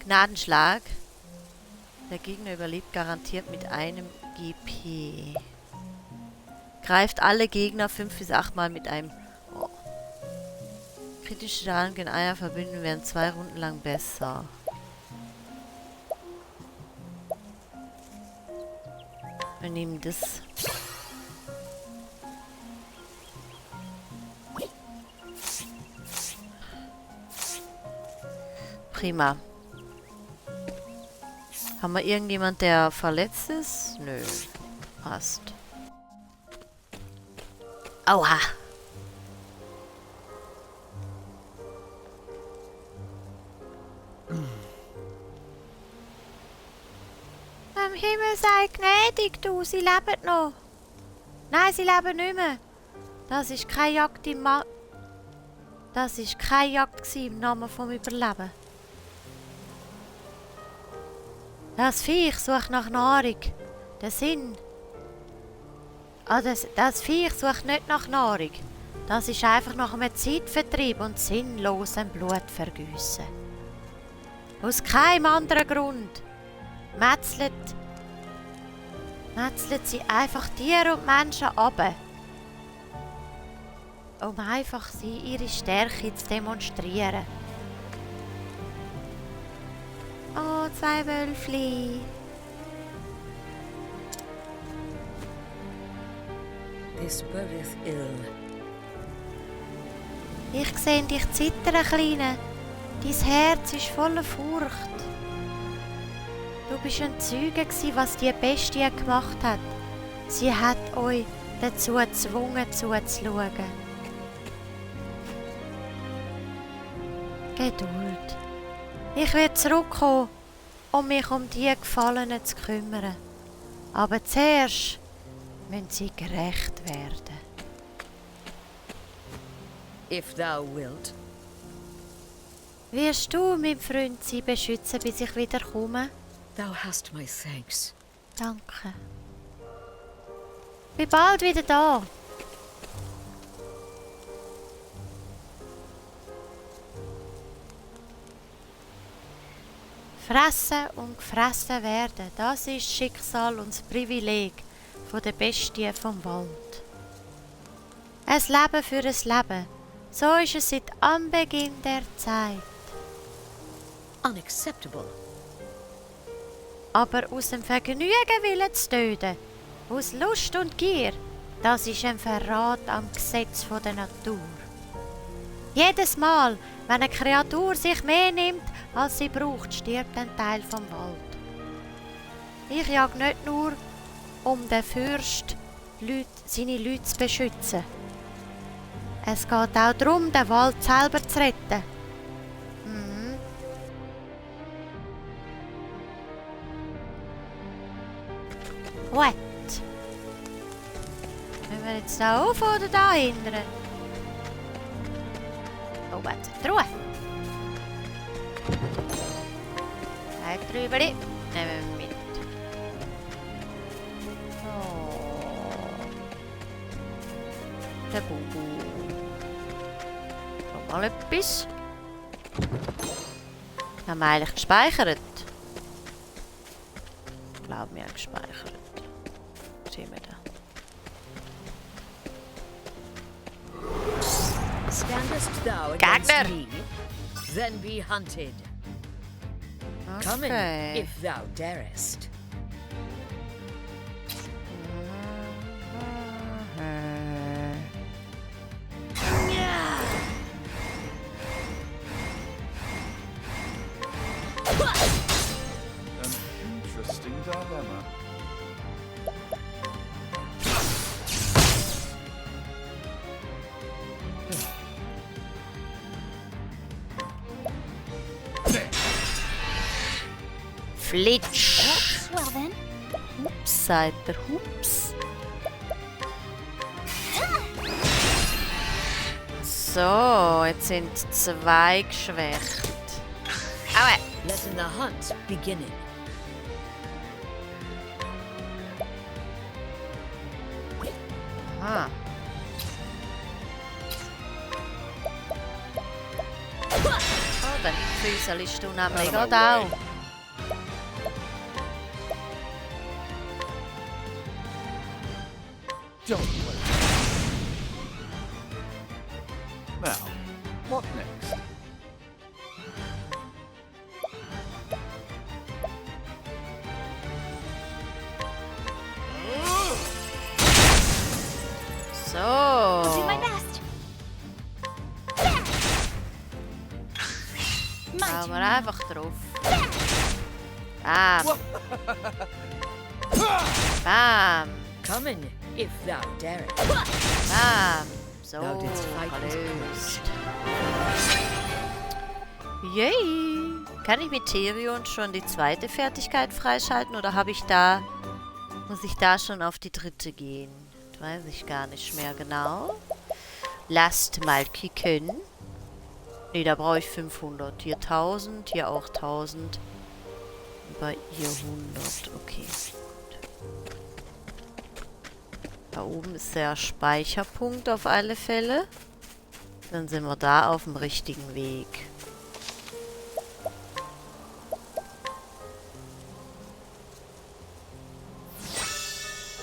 Gnadenschlag. Der Gegner überlebt garantiert mit einem GP. Greift alle Gegner 5 bis 8 Mal mit einem... Oh. Kritische Schaden gegen Eier verbinden werden 2 Runden lang besser. Wir nehmen das. Prima. Haben wir irgendjemand, der verletzt ist? Nö. Passt. Aua. Am Himmel sei gnädig, du. Sie leben noch. Nein, sie leben nicht mehr. Das ist keine Jagd im Das ist keine Jagd gsi im Namen vom Überleben. Das Viech sucht nach Nahrung. Der Sinn. Ah, das Viech sucht nicht nach Nahrung. Das ist einfach nach einem Zeitvertrieb und sinnlosem Blutvergießen. Aus keinem anderen Grund metzelt metzelt sie einfach Tiere und Menschen ab. Um einfach ihre Stärke zu demonstrieren. Oh, 2 Wölfli. This bodeth ill. Ich sehe dich zittern, Kleine. Dein Herz ist voller Furcht. Du bist ein Zeuge gsi, was die Bestie gemacht hat. Sie hat euch dazu gezwungen, zuzuschauen. Geduld. Ich werde zurückkommen, um mich um die Gefallenen zu kümmern. Aber zuerst müssen sie gerecht werden. If thou wilt. Wirst du, mein Freund, sie beschützen, bis ich wieder komme? Thou hast my thanks. Danke. Bin bald wieder da. Fressen und gefressen werden, das ist das Schicksal und das Privileg von der Bestie vom Wald. Ein Leben für ein Leben, so ist es seit Anbeginn der Zeit. Unacceptable. Aber aus dem Vergnügen willen zu töten, aus Lust und Gier, das ist ein Verrat am Gesetz der Natur. Jedes Mal, wenn eine Kreatur sich mehr nimmt, als sie braucht, stirbt ein Teil vom Wald. Ich jag nicht nur, um den Fürst seine Leute zu beschützen. Es geht auch darum, den Wald selber zu retten. Gut. Müssen wir jetzt da auf oder da hindern? Oh, warte, Ruhe. Ein Trübeli. Nehmen wir mit. Oh. Der Bubu. Noch mal etwas. Haben wir eigentlich gespeichert? Ich glaube, wir haben gespeichert. Sehen wir da. Standest thou Gegner. against me? Then be hunted. Come in, Okay. if thou darest. An interesting dilemma. Flitsch. Well then. Hups, sagt der Hups. So, jetzt sind 2 geschwächt. Aua. Letting the hunt beginning. Aha. Oh, dann füßelst du nämlich Out of my gerade way. auch. Don't play. Now, what next? I'll do my So. best. My Schauen wir turn. einfach drauf. Bam. Bam. Come in, if thou darest. Bam. So, Thou didst fight with gelöst. Yay. Kann ich mit Therion schon die 2. Fertigkeit freischalten oder muss ich da schon auf die 3. gehen? Das weiß ich gar nicht mehr genau. Lasst mal kicken. Ne, da brauche ich 500. Hier 1000, hier auch 1000. Bei ihr 100. Okay. Da oben ist der Speicherpunkt auf alle Fälle. Dann sind wir da auf dem richtigen Weg.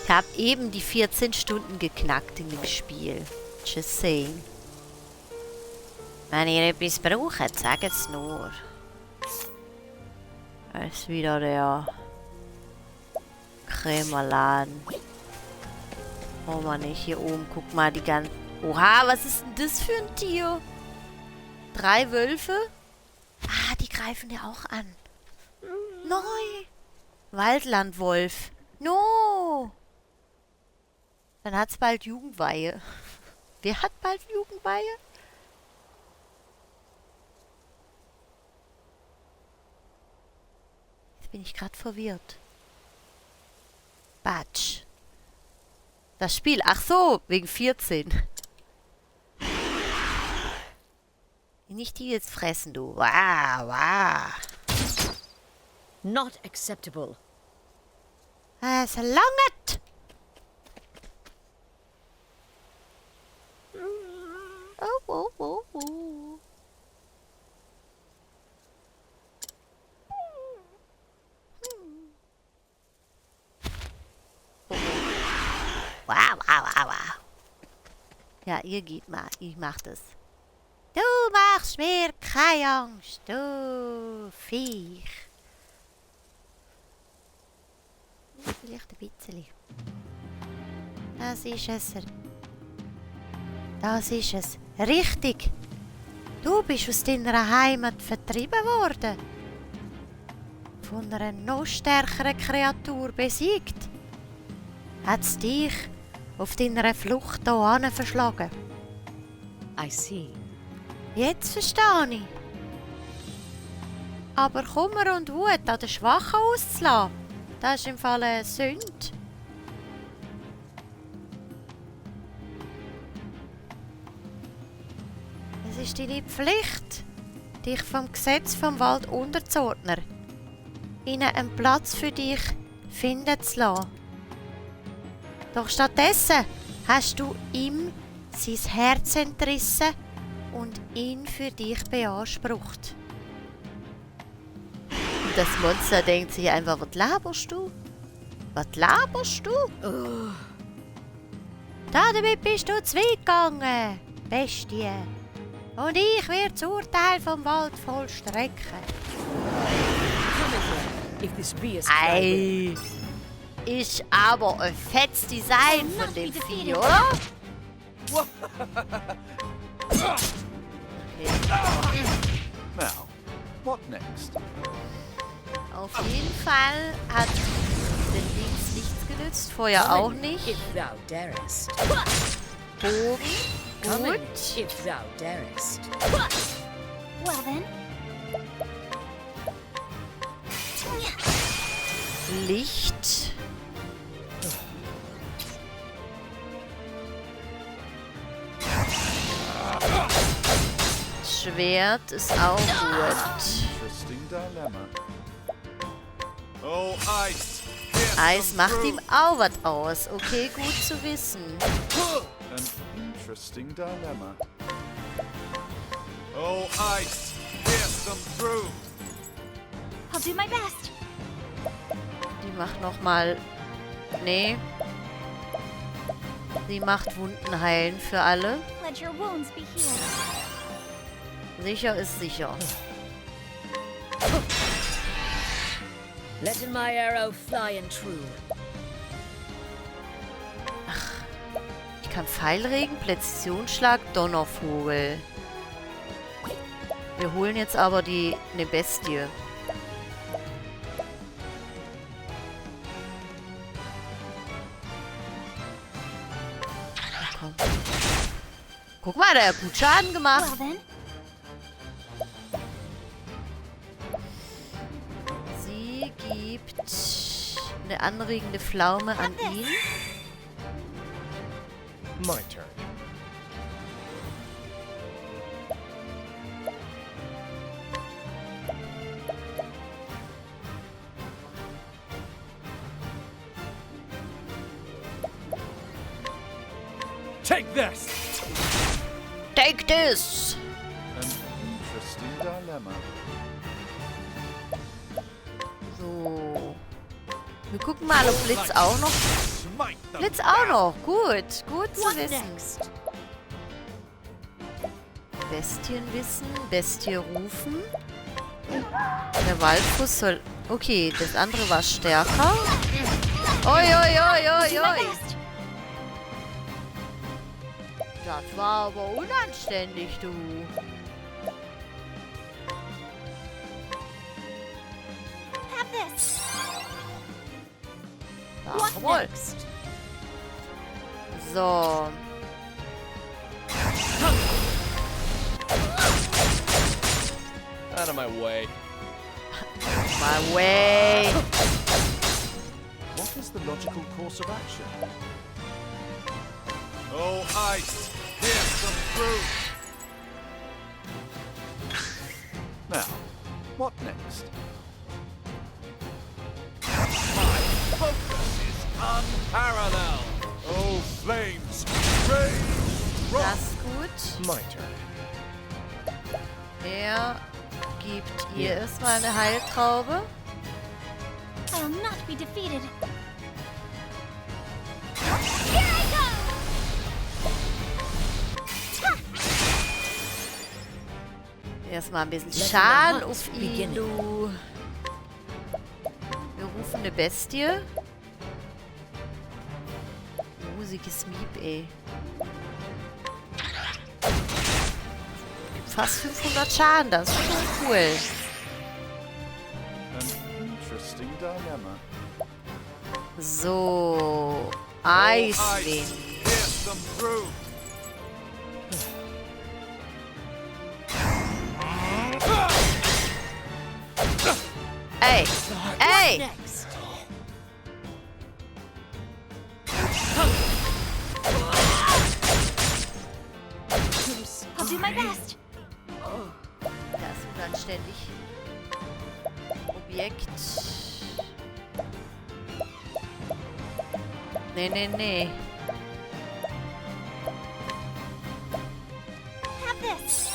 Ich habe eben die 14 Stunden geknackt in dem Spiel. Just saying. Wenn ihr etwas braucht, sagt es nur. Da ist wieder der Krämerladen. Oh Mann, hier oben, guck mal die ganzen... Oha, was ist denn das für ein Tier? 3 Wölfe? Ah, die greifen ja auch an. Neu. Waldlandwolf. No. Dann hat's bald Jugendweihe. Wer hat bald Jugendweihe? Jetzt bin ich gerade verwirrt. Batsch. Das Spiel. Ach so, wegen 14. Nicht die jetzt fressen, du. Wow, wow. Not acceptable. Es langt. Oh, oh, oh, oh. Wow, wow, wow, wow. Ja, ihr geht mal. Ich mach das. Du machst mir keine Angst, du Viech. Vielleicht ein bisschen. Das ist es. Das ist es. Richtig. Du bist aus deiner Heimat vertrieben worden. Von einer noch stärkeren Kreatur besiegt. Hat's dich auf deiner Flucht hierhin verschlagen. I see. Jetzt verstehe ich. Aber Kummer und Wut an den Schwachen auszulassen, das ist im Fall eine Sünde. Es ist deine Pflicht, dich vom Gesetz vom Wald unterzuordnen, ihnen einen Platz für dich finden zu lassen. Doch stattdessen hast du ihm sein Herz entrissen und ihn für dich beansprucht. Und das Monster denkt sich einfach, was laberst du? Was laberst du? Oh. Damit bist du zweigegangen, Bestie. Und ich werde das Urteil vom Wald vollstrecken. If this be as Ei, ist aber ein fettes Design von dem Vieh, oder? Now, what next? Auf jeden Fall hat den Dings nichts genützt, vorher auch nicht. if thou darest. Bogen, Come in, gut. if thou darest. Well then. Licht. Schwert ist auch gut. Interesting dilemma. Oh, Ice! Eis macht ihm auch was aus. Okay, gut zu wissen. An interesting dilemma. Oh, Ice! Pierce them through! I'll do my best. Die macht nochmal... Nee. Sie macht Wunden heilen für alle. Let your wounds be healed. Sicher ist sicher. Letting my arrow fly and true. Ich kann Pfeilregen, Präzisionsschlag, Donnervogel. Wir holen jetzt aber eine Bestie. Ach, komm. Guck mal, der hat gut Schaden gemacht. Well then. Sie gibt eine anregende Pflaume an ihn. My turn. Take this! Take this! An interesting dilemma. So. Wir gucken mal, ob Blitz auch noch... Smite them Blitz auch noch. Gut. Gut zu What wissen. next? Bestienwissen. Bestie rufen. Der Waldfuß soll... Okay, das andere war stärker. Oi, oi, oi, oi, oi. Das war aber unanständig, du. Have this. What Jawohl. next? So. out of my way. My way. What is the logical course of action? Oh, ice, pierce them through. Now, what next? My focus is unparalleled. Oh, flames, rage, rock. Das ist gut. My turn. Er gibt ihr erstmal eine Heiltraube. I'll not be defeated. Here I go! Erstmal ein bisschen Let Schaden the auf hunt ihn, begin. du. Wir rufen eine Bestie. Musiges Miep, ey. Fast 500 Schaden, das ist schon cool. An interesting dilemma. So. Oh, Eiswind. pierce them through. Ey. Ey. Next. I'll do my best. Das ist unanständig. Objekt. Nee, nee, nee. Have this.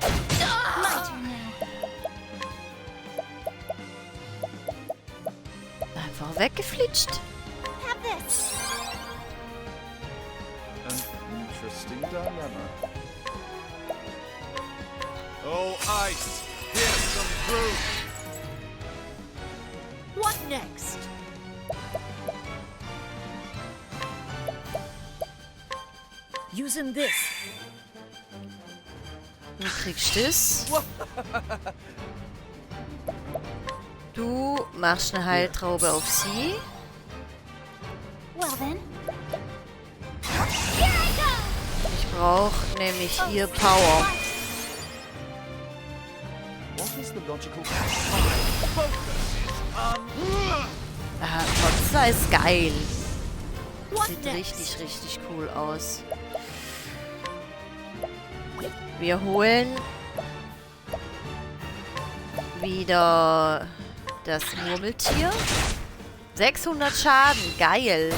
My turn now. Einfach weggeflitscht. Have this. An interesting dilemma. Oh, ice, pierce them through. What next? Using this. Du kriegst es. Du machst eine Heiltraube auf sie. Well then. Here I go! Ich brauche nämlich ihr Power. What is the logical Ah, Monster ist geil. What Sieht next? richtig cool aus. Wir holen wieder das Murmeltier. 600 Schaden, geil.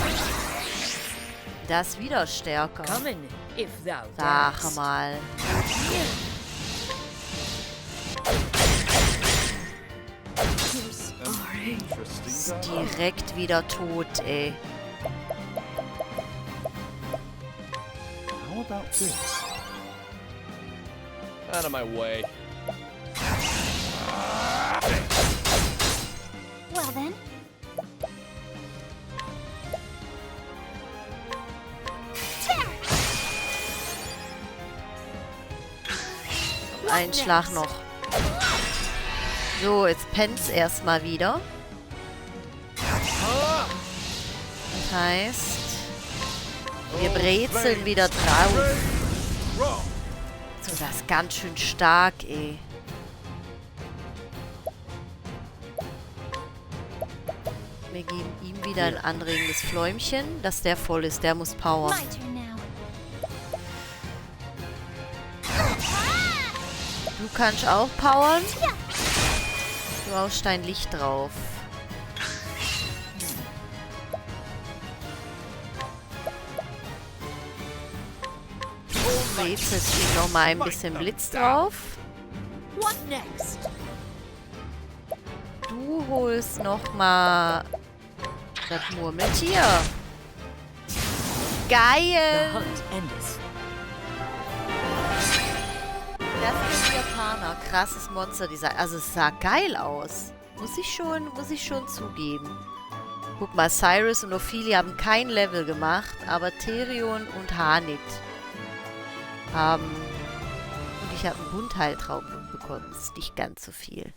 Das ist wieder stärker. Come in, if thou Sag darest. mal. interesting Ist dilemma? direkt wieder tot, ey. How about this? Out of my way. Well then. Ein Schlag noch. So, jetzt pennt's erstmal wieder. Das heißt, wir brezeln wieder drauf. Rock. So, das ist ganz schön stark, ey. Wir geben ihm wieder ein anregendes Fläumchen, dass der voll ist. Der muss powern. My turn now. Du kannst auch powern. Du haust dein Licht drauf. Du brezelst ihm nochmal ein bisschen Blitz drauf. What next? du holst nochmal das Murmeltier. The Geil! hunt endeth. Das ist ein Japaner. Krasses Monster-Design. Also es sah geil aus. Muss ich schon zugeben. Guck mal, Cyrus und Ophelia haben kein Level gemacht, aber Therion und Hanit haben... Und ich habe einen Bundheiltraum bekommen. Das ist nicht ganz so viel.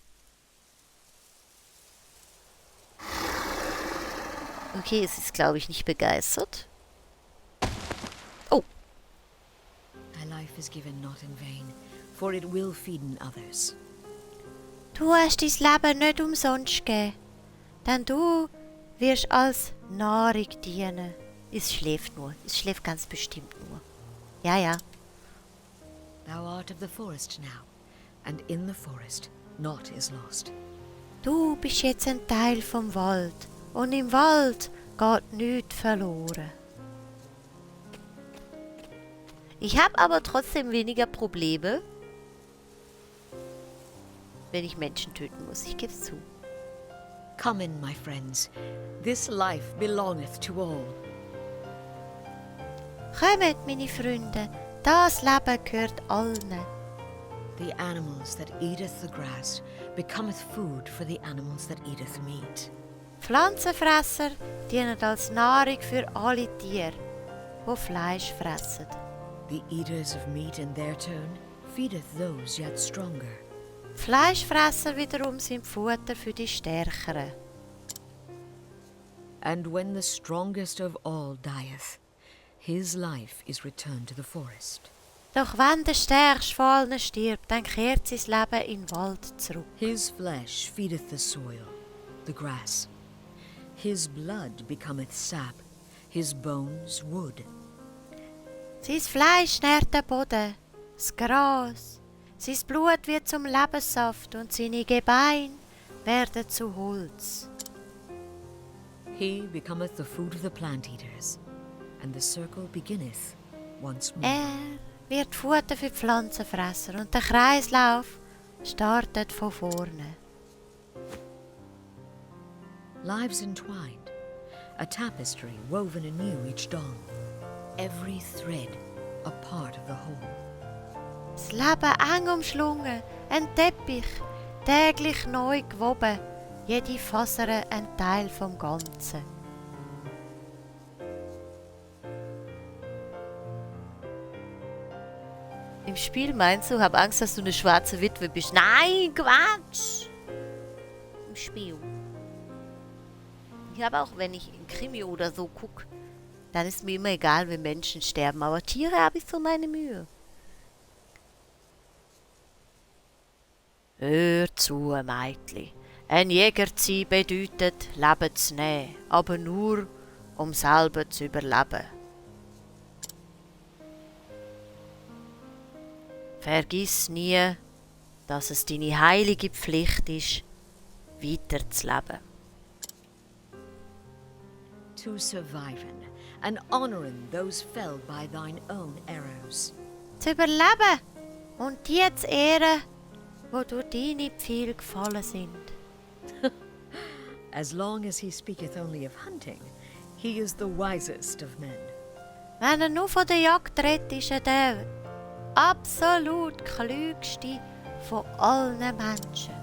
Okay, es ist, glaube ich, nicht begeistert. Oh, Thy life is given not in vain, for it will feeden others. Du hast dein Leben nicht umsonst gegeben, denn du wirst als Nahrung dienen. Es schläft nur. Es schläft ganz bestimmt nur. Ja, ja. Thou art of the forest now, and in the forest naught is lost. Du bist jetzt ein Teil vom Wald. Und im Wald geht nichts verloren. ich habe aber trotzdem weniger Probleme, wenn ich Menschen töten muss. Ich gebe es zu. Come in, my friends. This life belongeth to all. Kommt, meine Freunde, das Leben gehört allen. The animals that eateth the grass becometh food for the animals that eateth meat. Pflanzenfresser dienen als Nahrung für alle Tiere, die Fleisch fressen. The eaters of meat in their turn feedeth those yet stronger. Fleischfresser wiederum sind Futter für die Stärkeren. And when the strongest of all dieth, his life is returned to the forest. Doch wenn der Stärkste von allen stirbt, dann kehrt sein Leben in den Wald zurück. His flesh feedeth the soil, the grass. His blood becometh sap, his bones wood. Sein Fleisch nährt den Boden, das Gras. Sein Blut wird zum Lebenssaft und seine Gebeine werden zu Holz. He becometh the food of the plant eaters, and the circle beginneth once more. Er wird Futter für die Pflanzenfresser und der Kreislauf startet von vorne. Lives entwined, a tapestry woven anew each dawn, every thread a part of the whole. Das Leben eng umschlungen, ein Teppich, täglich neu gewoben, jede Faser ein Teil vom Ganzen. Im Spiel meinst du, hab Angst, dass du eine schwarze Witwe bist. Nein, Quatsch! Im Spiel. Ich habe auch, wenn ich in Krimi oder so gucke, dann ist mir immer egal, wenn Menschen sterben. Aber Tiere habe ich so meine Mühe. Hör zu, Meitli. Ein Jäger zu sein bedeutet, Leben zu nehmen, aber nur, um selber zu überleben. Vergiss nie, dass es deine heilige Pflicht ist, weiterzuleben. To surviven, and honoring those felled by thine own arrows. Zu überleben und die zu ehren, wo durch deine Pfeile gefallen sind. As long as he speaketh only of hunting, he is the wisest of men. Wenn er nur von der Jagd redet, ist er der absolut klügste von allen Menschen.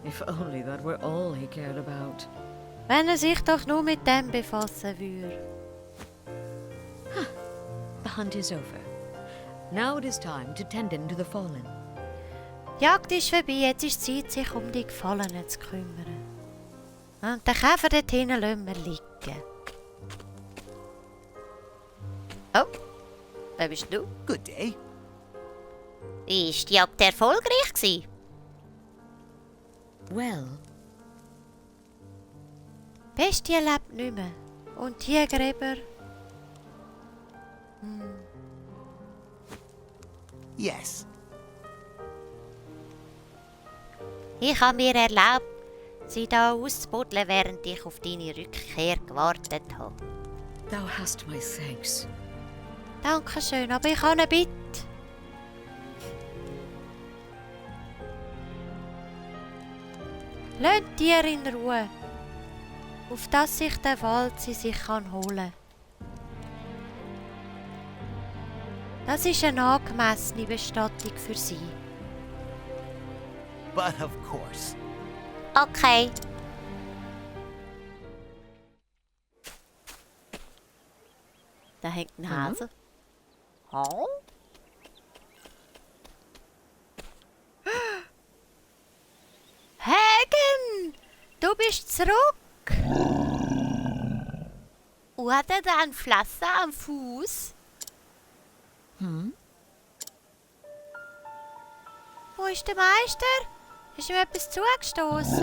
If only that were all he cared about. Wenn er sich doch nur mit dem befassen würde. The hunt is over. Now it is time to tend to the fallen. Die Jagd ist vorbei, jetzt ist Zeit, sich um die Gefallenen zu kümmern. Und den Käfer dort hinten lassen wir liegen. Oh, wer bist du? Good day. Ist die Jagd erfolgreich gewesen? Well, Bestie lebt nicht mehr. Und die Gräber... Yes. Ich habe mir erlaubt, sie da auszubuddeln, während ich auf deine Rückkehr gewartet habe. thou hast my thanks. Dankeschön, aber ich habe eine Bitte. Lasst die Tiere in Ruhe, auf dass sich der Wald sie sich kann holen. Das ist eine angemessene Bestattung für sie. But of course. Okay. Da hängt ein Hase. Oh? Hagen! Du bist zurück! Oder da ein Pflaster am Fuß? Wo ist der Meister? Ist ihm etwas zugestoßen?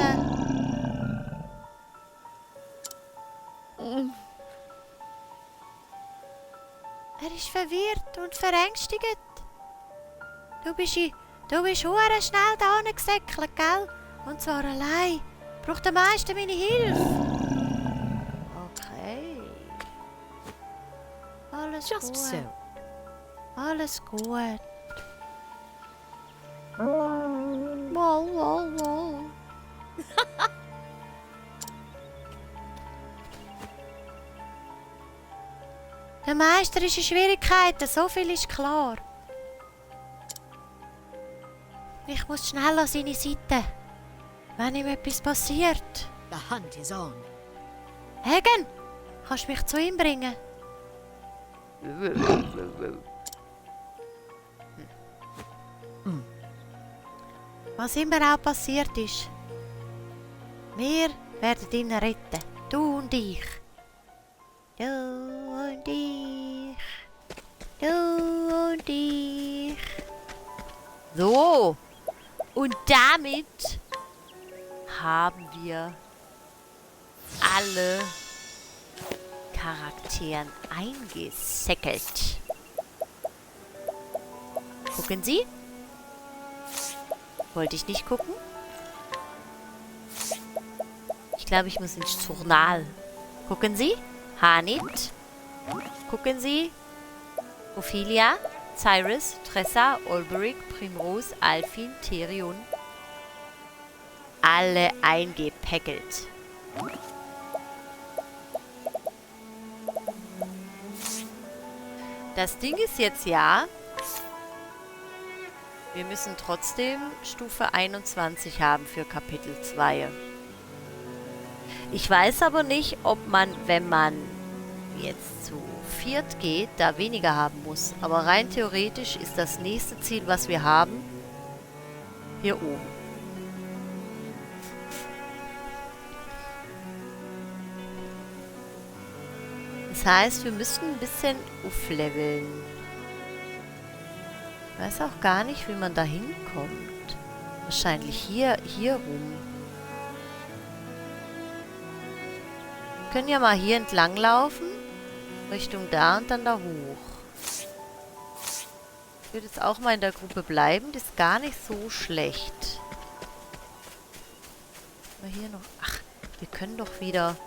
Er ist verwirrt und verängstigt. Du bist hure schnell da gesäckelt, gell? Und zwar allein. Braucht der Meister meine Hilfe? Okay. Alles Just gut. so. Alles gut. Wow, wow, wow. Der Meister ist in Schwierigkeiten, so viel ist klar. Ich muss schnell an seine Seite, wenn ihm etwas passiert. The hunt is on. Hagen, kannst du mich zu ihm bringen? Was immer auch passiert ist, wir werden ihn retten. Du und ich. Du und ich. Du und ich. So. Und damit haben wir alle Charakteren eingesäckelt. Gucken Sie. Wollte ich nicht gucken? Ich glaube, ich muss ins Journal. Gucken Sie. Hanit. Gucken Sie. Ophelia, Cyrus, Tressa, Olberic, Primrose, Alfin, Therion. Alle eingepäckelt. Das Ding ist jetzt ja, wir müssen trotzdem Stufe 21 haben für Kapitel 2. Ich weiß aber nicht, ob man, wenn man jetzt zu viert geht, da weniger haben muss. Aber rein theoretisch ist das nächste Ziel, was wir haben, hier oben. Das heißt, wir müssen ein bisschen aufleveln. Ich weiß auch gar nicht, wie man da hinkommt. Wahrscheinlich hier rum. Wir können ja mal hier entlang laufen. Richtung da und dann da hoch. Ich würde jetzt auch mal in der Gruppe bleiben. Das ist gar nicht so schlecht. Aber hier noch... Ach, wir können doch wieder...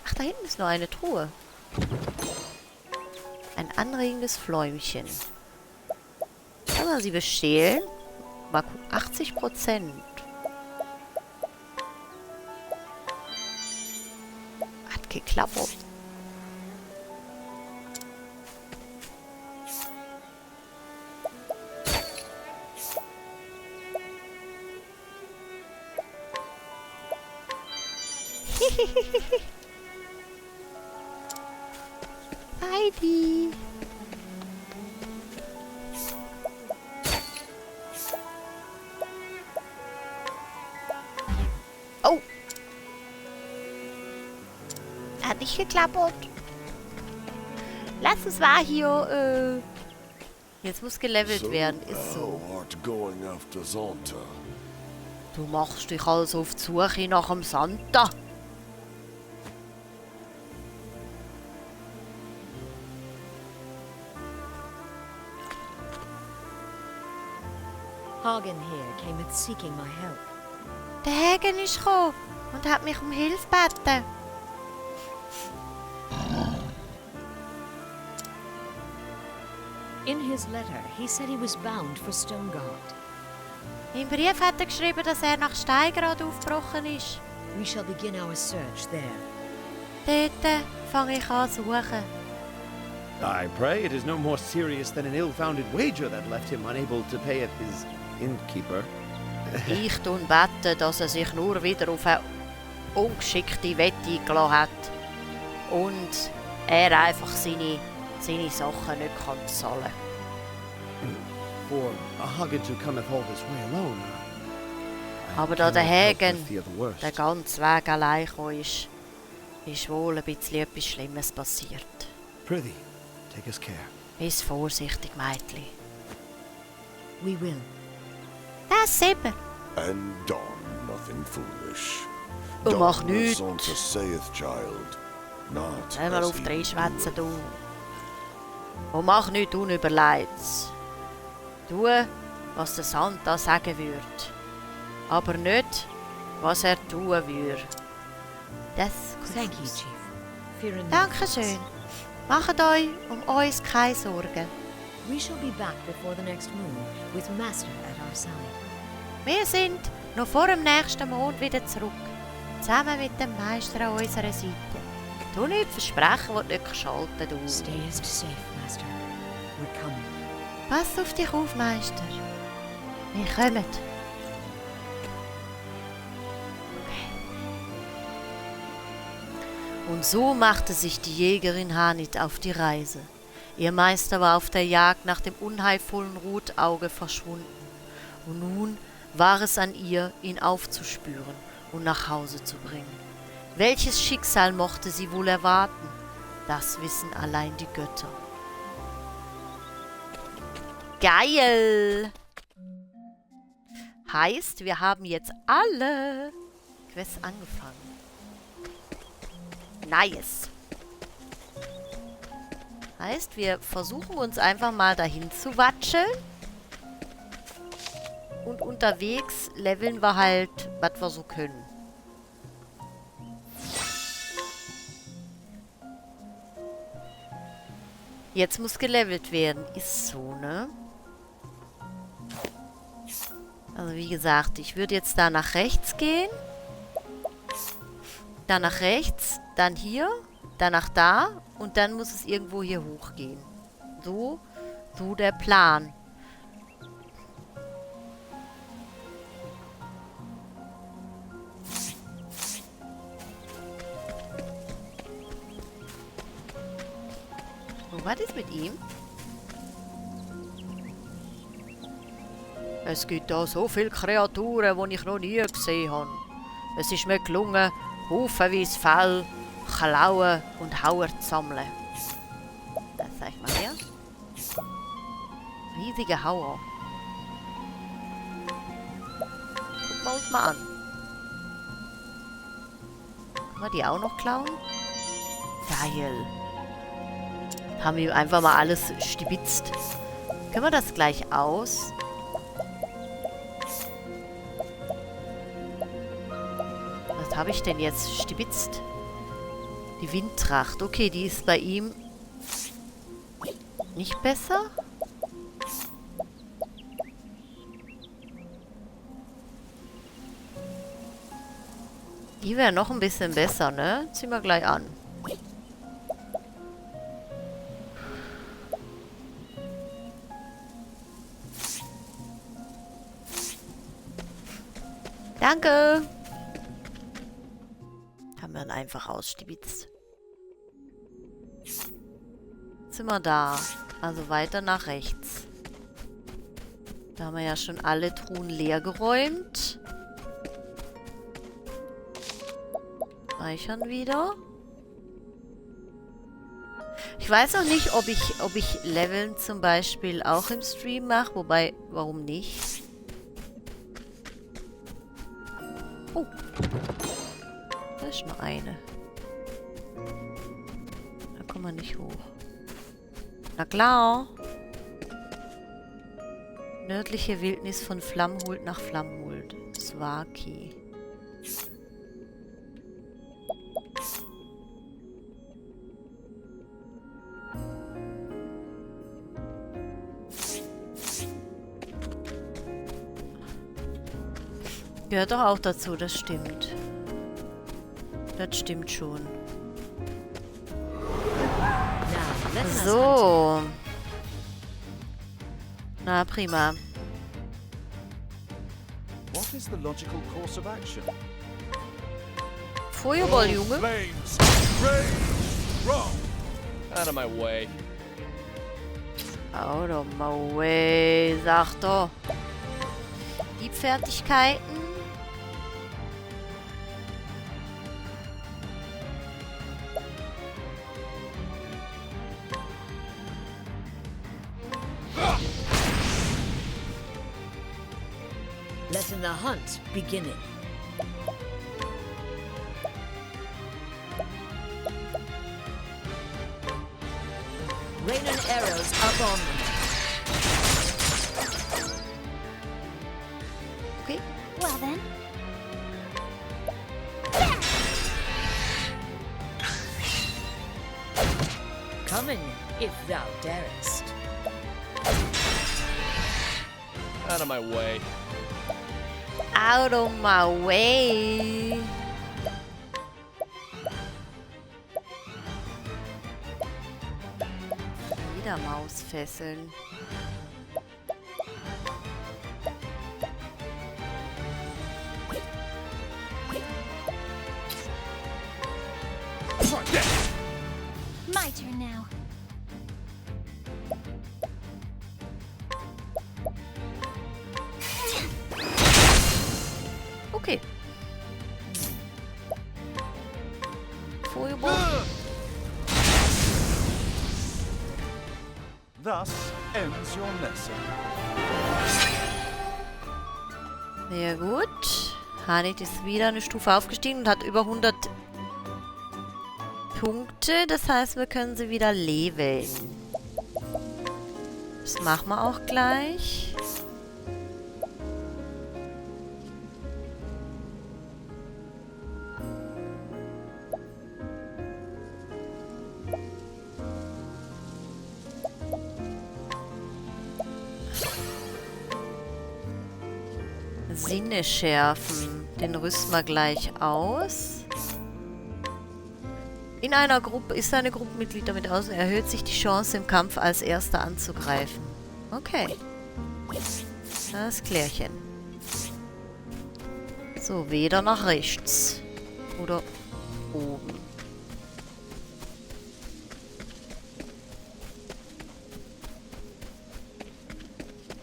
Ach, da hinten ist noch eine Truhe. Ein anregendes Fläumchen. Kann man sie bestehlen? Mal gucken. 80%. Hat geklappt. Heidi. Oh. Hat nicht geklappt. Lass uns mal hier, jetzt muss gelevelt werden. Ist so. Going after Zonta. Du machst dich also auf die Suche nach dem Santa. Hagen here came seeking my help. Der Hagen ist gekommen und hat mich um Hilfe gebeten. In his letter, he said he was bound for Stonegard. Im Brief hat er geschrieben, dass er nach Steingrad aufgebrochen ist. We shall begin our search there. Dort fange ich an zu suchen. I pray it is no more serious than an ill-founded wager that left him unable to pay at his innkeeper. Ich tun bete, dass er sich nur wieder auf eine ungeschickte Wette eingelassen hat. Und er einfach seine Sachen nicht kann zahlen. For a Hagen to cometh all this way alone. Aber da der Hagen fear the worst. den ganzen Weg allein gekommen ist wohl ein bisschen etwas Schlimmes passiert. Prithee, take us care. Bist vorsichtig, Mädchen. We will. Das 7. And don nothing foolish. Und mach Don nichts. as unto saith child, not Hör mal as auf he die Schwätze, doeth. du. Und mach nichts Unüberlegtes. Tu, was der Santa sagen würde. Aber nicht, was er tun würde. Das Thank you, Chief. Fear nothing. Dankeschön. Macht euch um uns keine Sorgen. We shall be back before the next moon, with Master at our side. Wir sind noch vor dem nächsten Mond wieder zurück. Zusammen mit dem Meister an unserer Seite. Du nicht versprechen, was du nicht schalten du. Stayest safe, Master. We're coming. Pass auf dich auf, Meister. Wir kommen. Und so machte sich die Jägerin Hanit auf die Reise. Ihr Meister war auf der Jagd nach dem unheilvollen Rotauge verschwunden. Und nun war es an ihr, ihn aufzuspüren und nach Hause zu bringen. Welches Schicksal mochte sie wohl erwarten? Das wissen allein die Götter. Geil! Heißt, wir haben jetzt alle Quests angefangen. Nice. Heißt, wir versuchen uns einfach mal dahin zu watscheln. Und unterwegs leveln wir halt, was wir so können. Jetzt muss gelevelt werden. Ist so, ne? Also wie gesagt, ich würde jetzt da nach rechts gehen. Dann nach rechts, dann hier, dann nach da und dann muss es irgendwo hier hochgehen. So der Plan. Und was ist mit ihm? Es gibt da so viele Kreaturen, die ich noch nie gesehen habe. Es ist mir gelungen, haufenweise Fell, Klauen und Hauer zu sammeln. Das sag ich mal her. Riesige Hauer. Gucken wir uns mal an. Können wir die auch noch klauen? Geil. Haben wir einfach mal alles stibitzt. Können wir das gleich aus? Was habe ich denn jetzt stibitzt? Die Windtracht. Okay, die ist bei ihm nicht besser. Die wäre noch ein bisschen besser, ne? Ziehen wir gleich an. Danke! Haben wir dann einfach ausstibitzt. Sind wir da. Also weiter nach rechts. Da haben wir ja schon alle Truhen leer geräumt. Speichern wieder. Ich weiß auch nicht, ob ich Leveln zum Beispiel auch im Stream mache. Wobei, warum nicht? Oh. Da ist noch eine. Da kommen wir nicht hoch. Na klar. Nördliche Wildnis von Flammhult nach Flammhult. Swaki. Gehört doch auch dazu, das stimmt. Das stimmt schon. Now, let us hunt. So. Na, prima. What is the logical course of action? Feuerball, Junge. Flames! Rage! Wrong! Out of my way. Out of my way, sag doch. Die Fertigkeiten. Letting the hunt begin. Rain and arrows up on them. Okay. Well then. Coming, if thou darest. Out of my way. Out of my way. Wieder Mausfesseln. My turn now. Okay. Feuerball. Thus ends your lesson. Sehr gut. Hanit ist wieder eine Stufe aufgestiegen und hat über 100 Punkte. Das heißt, wir können sie wieder leveln. Das machen wir auch gleich. Sinne schärfen. Den rüsten wir gleich aus. In einer Gruppe ist eine Gruppenmitglied damit aus, erhöht sich die Chance im Kampf als Erster anzugreifen. Okay. Das Klärchen. So, weder nach rechts. Oder oben.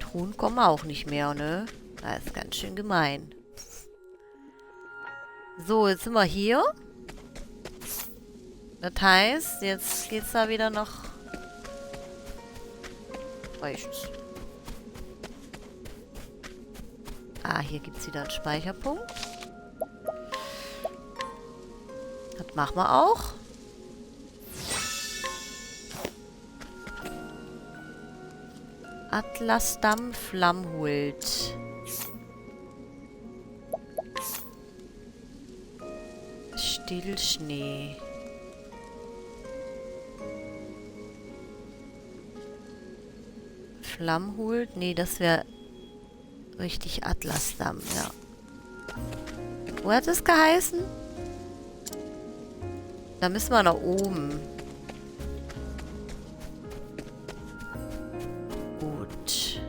Truhen kommen auch nicht mehr, ne? Das ist ganz schön gemein. So, jetzt sind wir hier. Das heißt, jetzt geht's da wieder nach rechts. Ah, hier gibt's wieder einen Speicherpunkt. Das machen wir auch. Atlasdamm Flammhult. Stillschnee. Flammhult? Nee, das wäre richtig Atlasdamm, ja. Wo hat es geheißen? Da müssen wir nach oben. Gut.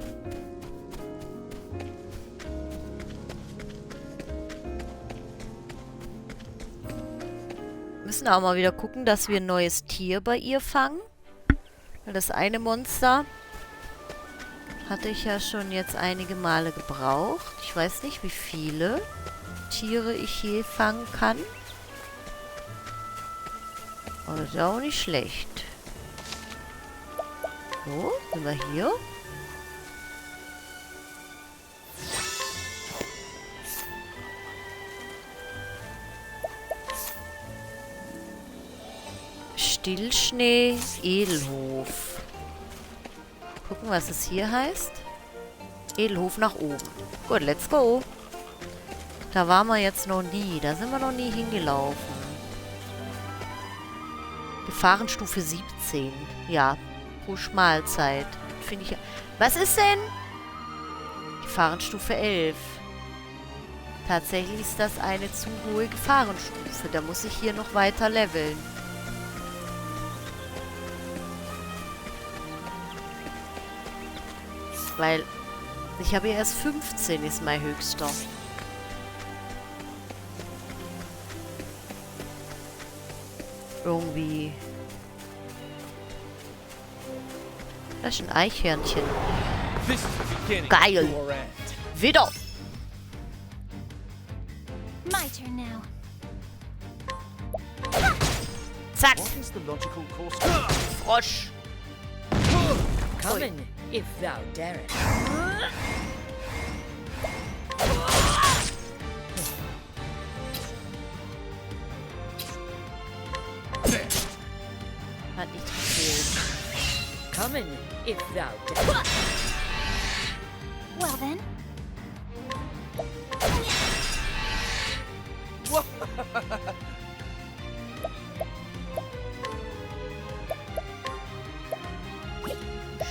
Müssen auch mal wieder gucken, dass wir ein neues Tier bei ihr fangen. Weil das eine Monster hatte ich ja schon jetzt einige Male gebraucht. Ich weiß nicht, wie viele Tiere ich je fangen kann. Aber das ist auch nicht schlecht. So, sind wir hier. Stillschnee Edelhof. Gucken, was es hier heißt. Edelhof nach oben. Gut, let's go. Da waren wir jetzt noch nie. Da sind wir noch nie hingelaufen. Gefahrenstufe 17. Ja, Push-Mahlzeit. Finde ich... Was ist denn? Gefahrenstufe 11. Tatsächlich ist das eine zu hohe Gefahrenstufe. Da muss ich hier noch weiter leveln. Weil ich habe ja erst 15 ist mein höchster. Irgendwie. Das ist ein Eichhörnchen. This is the beginning Geil. of your end. Wieder. My turn now. Zack. What is the logical course? Frosch. Come in, if thou darest. Hat nicht gefehlt. Come in, if thou darest. Well then.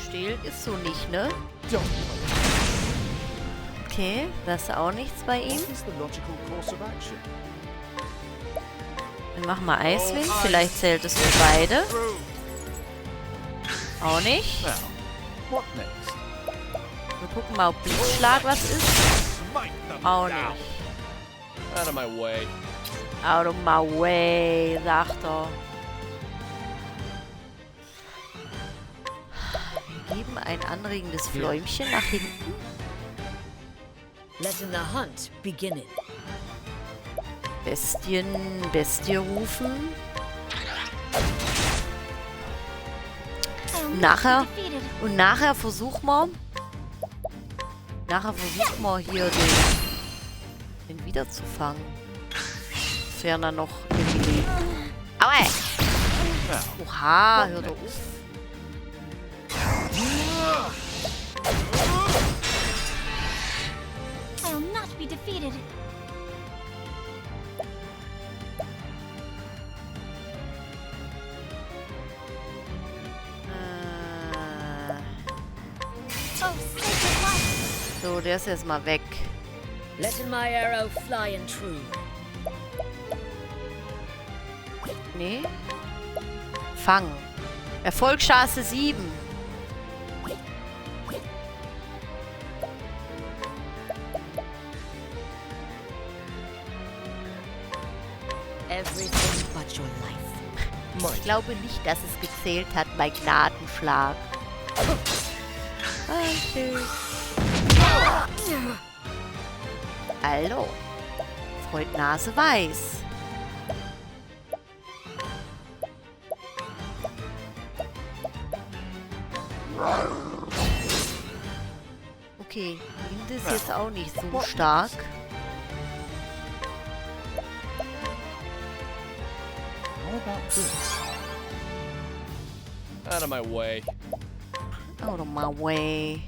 Stehlen ist so nicht, ne? Don't. Okay, das ist auch nichts bei ihm. What is the logical course of action? Dann machen wir Eiswind. Vielleicht zählt es für beide. Through. Auch nicht. Now, what next? Wir gucken mal, ob Blitzschlag was ist. Smite them Auch down. nicht. Out of my way. Out of my way, sagt er. Wir geben ein anregendes Fläumchen nach hinten. Let in the hunt beginning. Bestie rufen. I'll not Nachher. be defeated. Und nachher versuchen wir hier den wiederzufangen. Sofern er noch irgendwie lebt. Aua! Oha, hör doch auf. I'll not be defeated. Oh, sacred light. So, der ist jetzt mal weg. Let in my arrow fly and true. Nee. Fang. Erfolgschance 7. Everything but your life. Ich glaube nicht, dass es gezählt hat bei Gnadenschlag. Ah, schön. Hallo. Freund Nase weiß. Okay, Linde ist jetzt auch nicht so stark. How about this? Out of my way. Out of my way.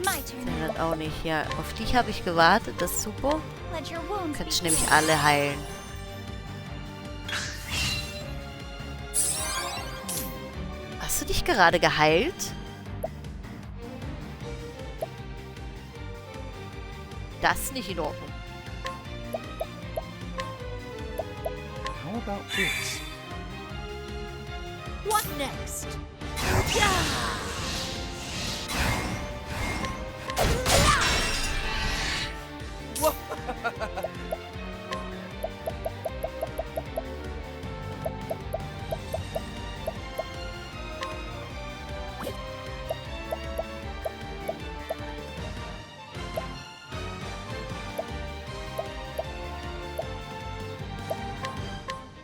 My turn Der now. hat auch nicht. Ja, auf dich habe ich gewartet. Das ist super. Let your wounds be Kannst du nämlich healed. alle heilen. Hast du dich gerade geheilt? Das ist nicht in Ordnung. How about this? What next?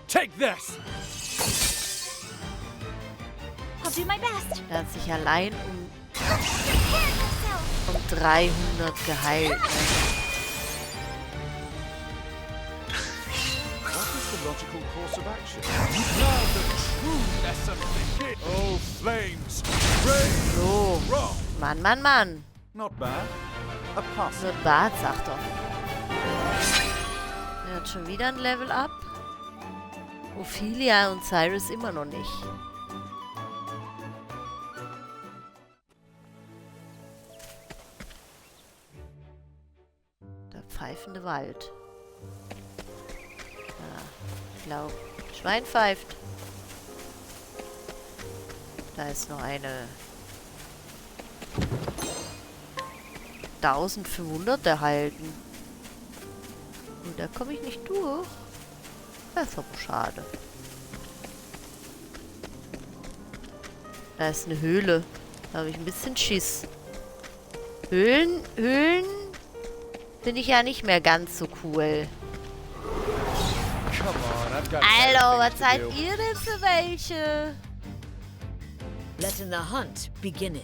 Take this! I'll do my best. Er hat sich allein Prepare yourself. um 300 geheilt. Ne? What is the logical course of action? Now the true lesson begins. Oh, flames! Rain! So. Wrong! Mann, Mann, Mann. Not bad. A pass. So ein Bart, sagt er. Er hat schon wieder ein Level up. Ophelia und Cyrus immer noch nicht. Der pfeifende Wald. Ja, ich glaube, Schwein pfeift. Da ist noch eine 1500 erhalten. Und da komme ich nicht durch. Das ist aber schade. Da ist eine Höhle. Da habe ich ein bisschen Schiss. Höhlen finde ich ja nicht mehr ganz so cool. Come on, I've got Hallo, better was things seid to do. ihr denn für welche? Letting the hunt begin.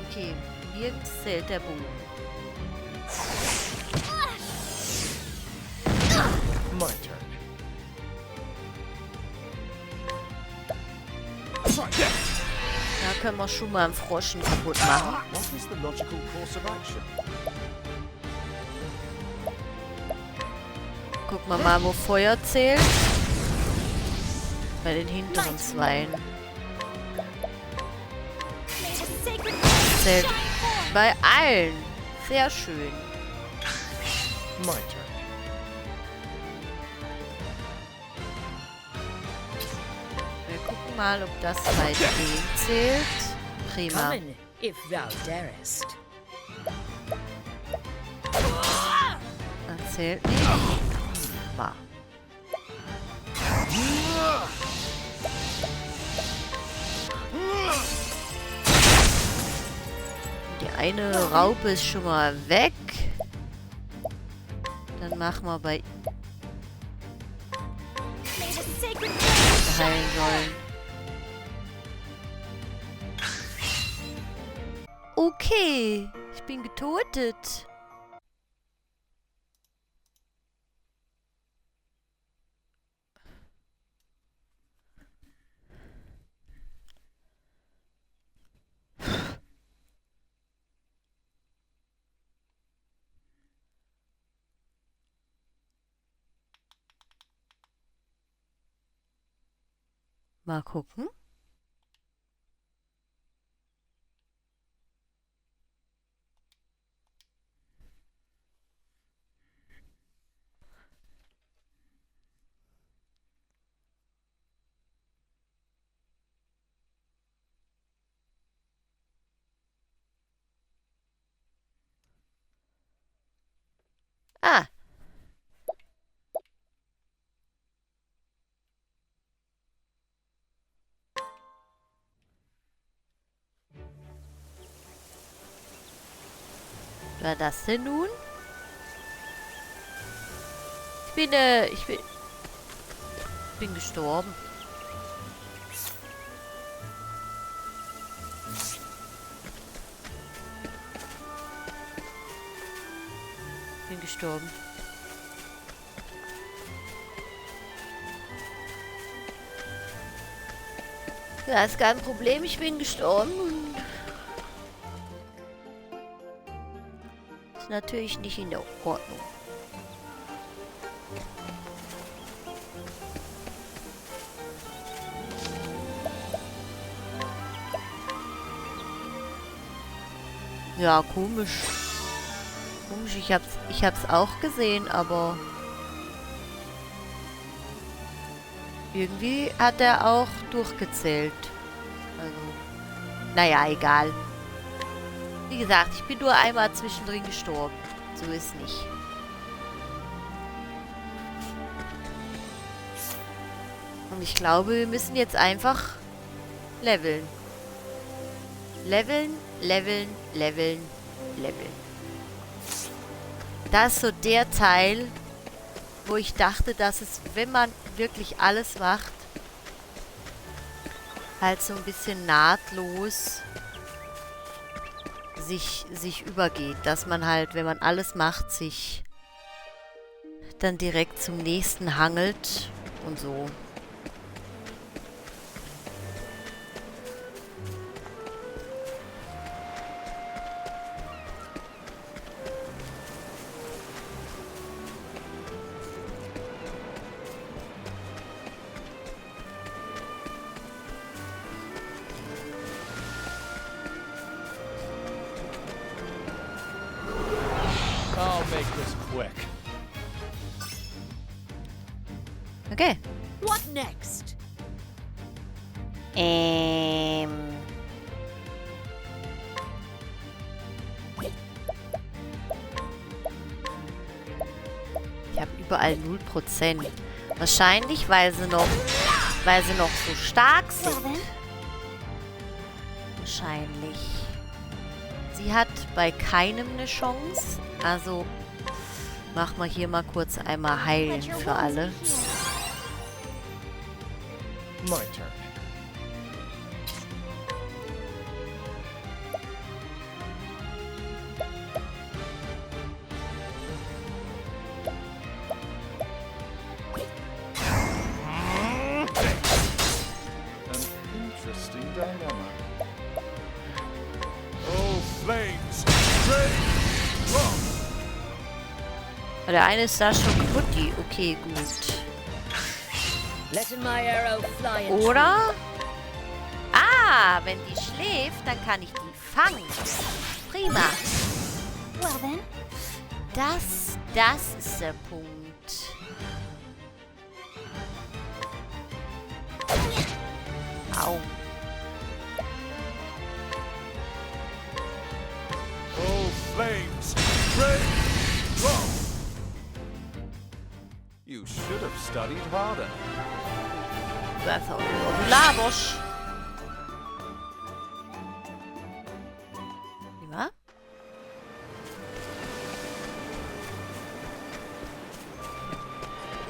Okay, nirgends zählt der Bogen. My turn. Da können wir schon mal einen Froschen kaputt machen. What is the logical course of action? Gucken wir mal, wo Feuer zählt. Bei den hinteren Zweien. May the sacred flame Zählt shine forth. bei allen. Sehr schön. My turn. Wir gucken mal, ob das bei dem zählt. Prima. Come in, if thou darest. Das zählt nicht. War. Die eine Raupe ist schon mal weg. Dann machen wir bei May the sacred flame shine heilen sollen. Okay, ich bin getötet. Mal gucken. Ah. Was war das denn nun? Ich bin gestorben. Bin gestorben. Ja, ist kein Problem, ich bin gestorben und ist natürlich nicht in der Ordnung. Ja, komisch. Komisch, ich hab's auch gesehen, aber irgendwie hat er auch durchgezählt. Also, naja, egal. Wie gesagt, ich bin nur einmal zwischendrin gestorben. So ist nicht. Und ich glaube, wir müssen jetzt einfach leveln. Leveln, leveln, leveln, leveln. Das ist so der Teil, wo ich dachte, dass es, wenn man wirklich alles macht, halt so ein bisschen nahtlos sich übergeht. Dass man halt, wenn man alles macht, sich dann direkt zum nächsten hangelt und so. I'll make this quick. Okay. What next? Ich habe überall 0%. Wahrscheinlich, weil sie noch so stark sind. Wahrscheinlich. Sie hat bei keinem eine Chance. Also machen wir hier mal kurz einmal heilen für alle. My turn. An interesting dilemma. Oh, flames! Rage! Wrong! Der eine ist da schon kaputt. Okay, gut. Letting my arrow fly and Oder? Ah, wenn die schläft, dann kann ich die fangen. Prima. Well then, Das ist der Punkt. Au. Oh, flames! Rage! Wrong! You should have studied harder. Das ist auch nur Labosch. Prima.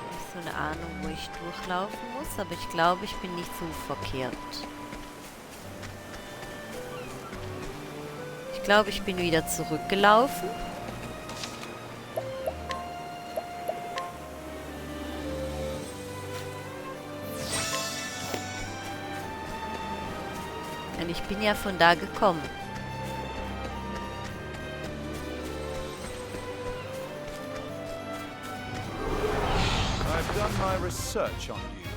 Nicht so eine Ahnung, wo ich durchlaufen muss, aber ich glaube, ich bin nicht so verkehrt. Ich glaube, ich bin wieder zurückgelaufen. Und ich bin ja von da gekommen. I've done my research on you.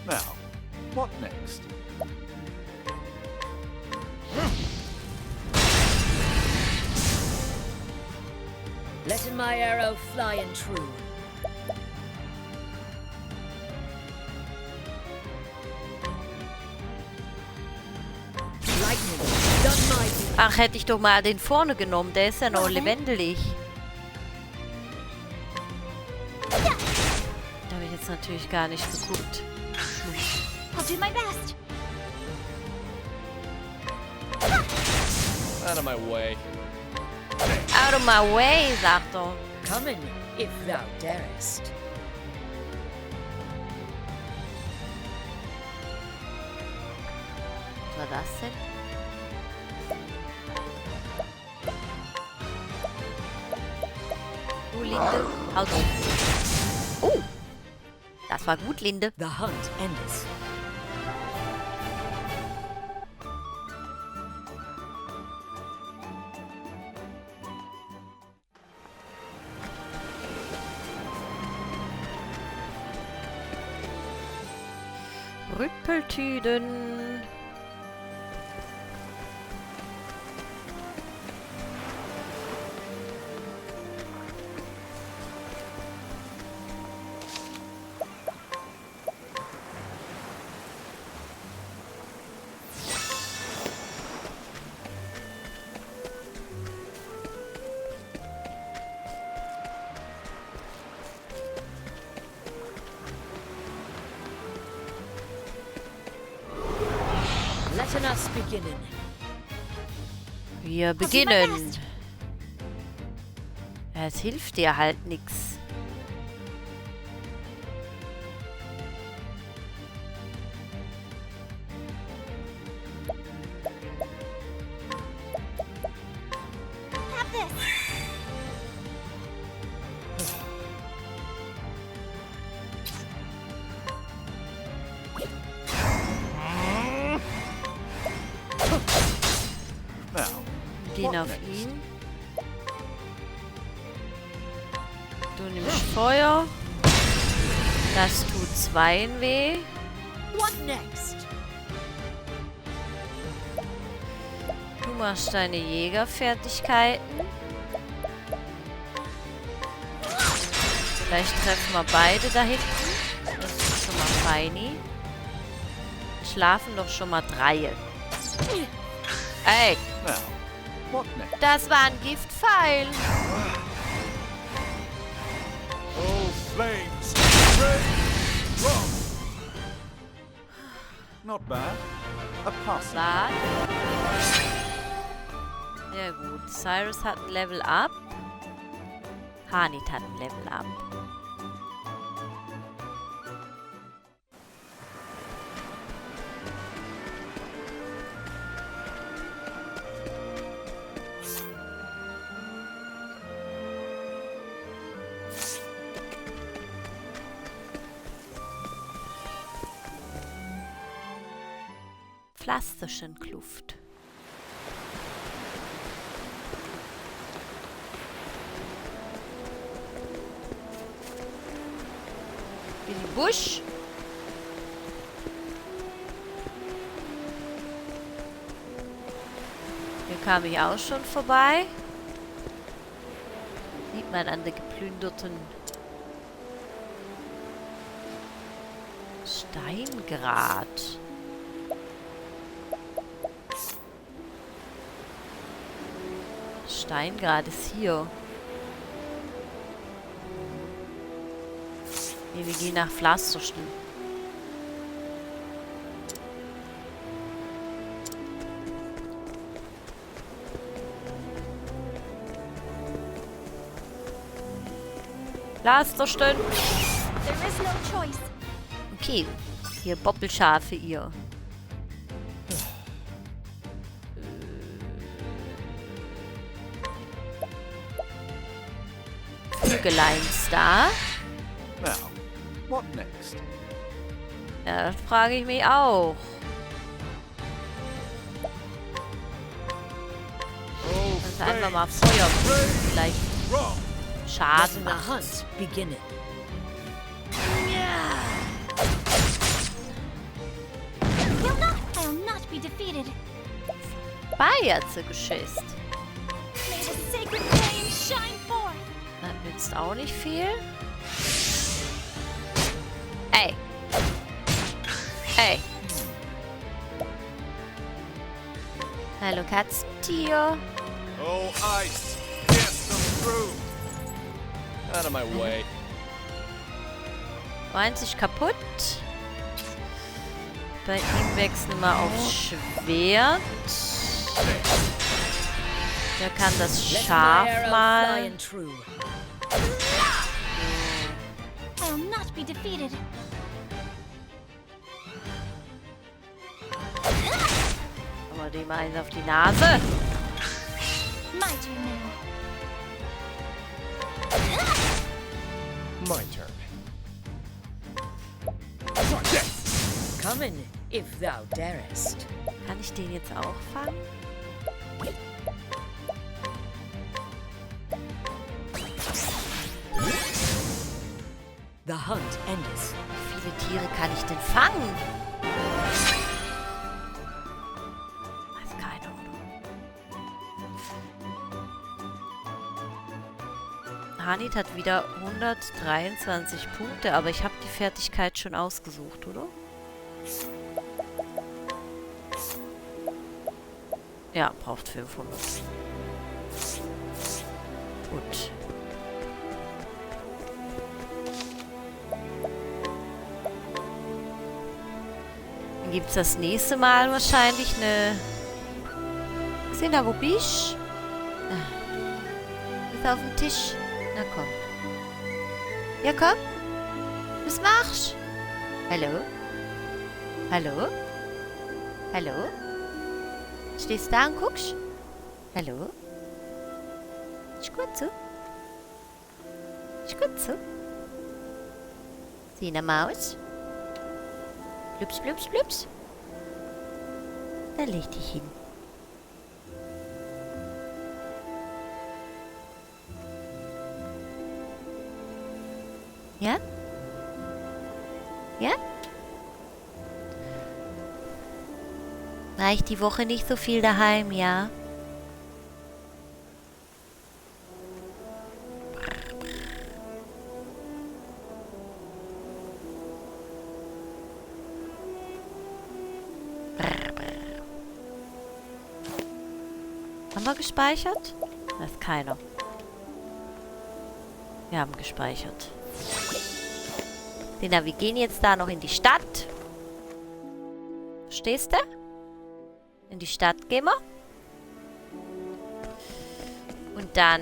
Now, what next? letting my arrow fly and true. Lightning, done mighty. Ach, hätte ich doch mal den vorne genommen. Der ist ja noch lebendig. Da habe ich jetzt natürlich gar nicht geguckt. I'll do my best. Out of my way. Out of my way, sagt er. Come in, if thou darest. Was war das denn? Du, Linde. Hau drauf. Oh! Das war gut, Linde. The hunt endeth. Rüppeltüden. Letting us beginnen. Wir do my beginnen. best. Ja, es hilft dir halt nichts. den auf ihn. Du nimmst Feuer. Das tut 2 weh. What next? Du machst deine Jägerfertigkeiten. Vielleicht treffen wir beide da hinten. Das ist schon mal feini. Schlafen doch schon mal 3. Ey, Now, what next? das war ein Giftpfeil. Oh, flames! Rain! Wrong! Not bad. A passing. Saat. Ja gut, Cyrus hat ein Level Up. Hanit hat ein Level Up. Pflasterschenkluft. In den Busch. Hier kam ich auch schon vorbei. Sieht man an der geplünderten Steingrat. Steingrat ist hier. Nee, wir gehen nach Pflasterstein. Pflasterstein. There is no choice. Okay, hier Boppelschafe ihr. Vögeleins da. Now, what next? Ja, das frage ich mich auch. Oh, Kannst du einfach mal Feuer bringen, vielleicht Wrong! Schaden The macht. hunt beginneth. I'll not be defeated. Bayerze geschisst. May the sacred flame shine forth. Das nützt auch nicht viel. Ey. Ey. Hallo Katzentier. Oh, ice! Pierce them through! Out of my way. Meint sich kaputt. Bei ihm wechseln wir aufs Schwert. Der kann das Let Schaf my arrow mal. fly and true. I'll not be defeated. Aber dem eins auf die Nase. My turn now. My turn. Come in, if thou darest. Kann ich den jetzt auch fangen? The hunt endeth. Wie viele Tiere kann ich denn fangen? Weiß keiner, oder? Hanit hat wieder 123 Punkte, aber ich habe die Fertigkeit schon ausgesucht, oder? Ja, braucht 500. Gut. Dann gibt es das nächste Mal wahrscheinlich eine... Xena, wo bist du? Bist du auf dem Tisch? Na komm. Ja, komm. Was machst du? Hallo? Hallo? Hallo? Stehst du da und guckst? Hallo? Ist gut so? Ist gut so? Sina Maus? Blups, blups, blups. Dann leg dich hin. Ja? Ja? War ich die Woche nicht so viel daheim, ja? Haben wir gespeichert? Weiß keiner. Wir haben gespeichert. Lena, wir gehen jetzt da noch in die Stadt. Verstehst du? In die Stadt gehen wir. Und dann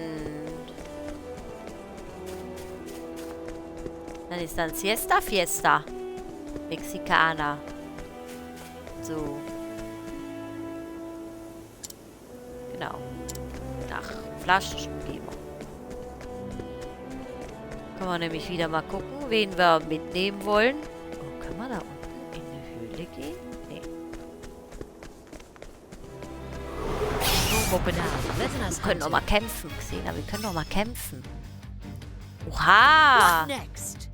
ist dann Siesta, Fiesta. Mexikaner. So. Genau. Nach Flaschen gehen wir. Können wir nämlich wieder mal gucken, wen wir mitnehmen wollen. Oh, können wir da unten in eine Höhle gehen? Nee. Wir können doch mal kämpfen. Xena, wir können doch mal kämpfen. Oha! What next?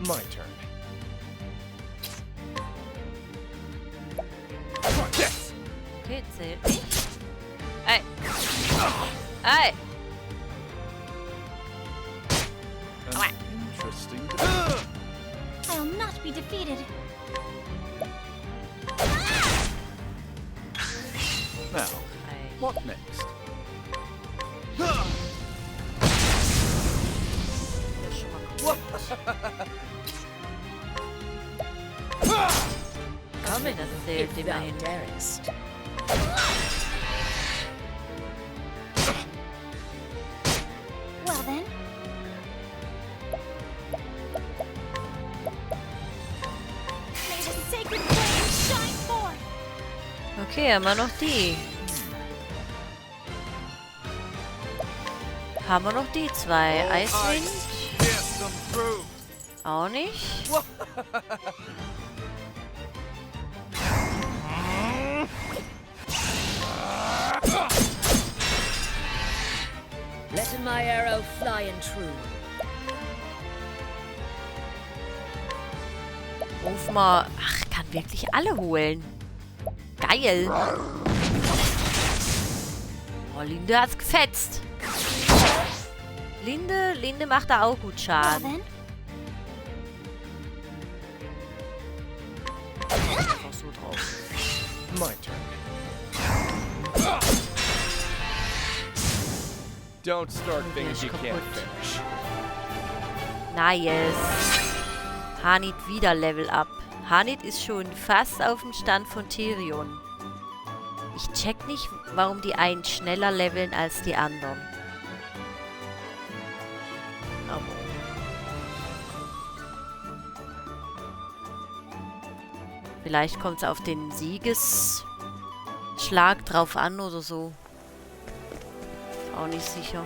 My turn. Okay, zählt nicht. Ey! Ey! An interesting. I'll not be defeated. Now, Ey. what next? Ja, schon mal gut. Come in, Das zählt if immerhin. thou darest. Well then. May the sacred flame shine forth. Okay, haben wir noch die. Haben wir noch die zwei? Eiswind? Here's some proof. Auch nicht. Let my arrow fly and true. Ruf mal. Ach, kann wirklich alle holen. Geil. Oh, Linde hat's gefetzt. Linde macht da auch gut Well Schaden. then. Einfach so drauf. My turn. Don't start things you can't finish. Nice. Hanit wieder Level up. Hanit ist schon fast auf dem Stand von Tyrion. Ich check nicht, warum die einen schneller leveln als die anderen. Aber vielleicht kommt es auf den Siegesschlag drauf an oder so. Auch nicht sicher.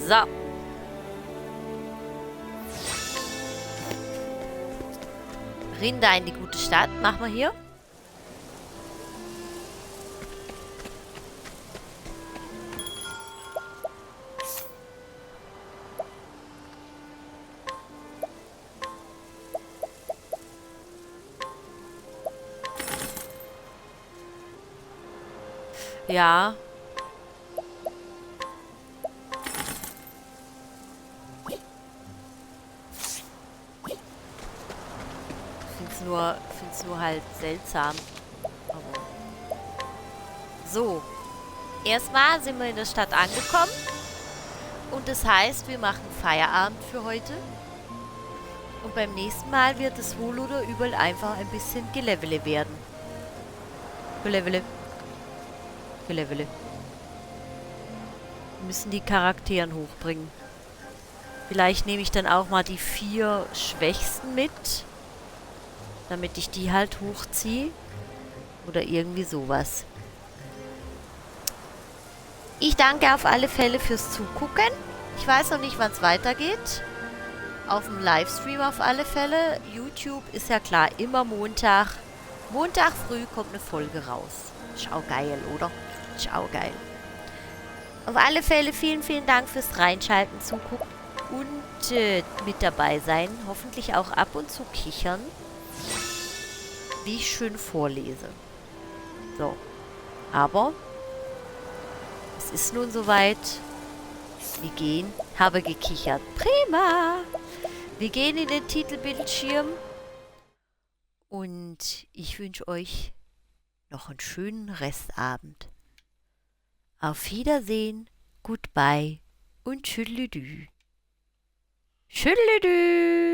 So. Rinda in die gute Stadt. Machen wir hier. Ja. Find's nur halt seltsam. Aber so. Erstmal sind wir in der Stadt angekommen. Und das heißt, wir machen Feierabend für heute. Und beim nächsten Mal wird es wohl oder übel einfach ein bisschen Gelevele werden. Gelevele. Gelevele. Wir müssen die Charakteren hochbringen. Vielleicht nehme ich dann auch mal die 4 Schwächsten mit. Damit ich die halt hochziehe. Oder irgendwie sowas. Ich danke auf alle Fälle fürs Zugucken. Ich weiß noch nicht, wann es weitergeht. Auf dem Livestream auf alle Fälle. YouTube ist ja klar immer Montag. Montag früh kommt eine Folge raus. Ist auch geil, oder? Ist auch geil. Auf alle Fälle vielen, vielen Dank fürs Reinschalten, Zugucken und mit dabei sein. Hoffentlich auch ab und zu kichern, wie ich schön vorlese. So, aber es ist nun soweit. Wir gehen, habe gekichert. Prima! Wir gehen in den Titelbildschirm und ich wünsche euch noch einen schönen Restabend. Auf Wiedersehen, goodbye und tschüdelüdü. Tschüdelüdü!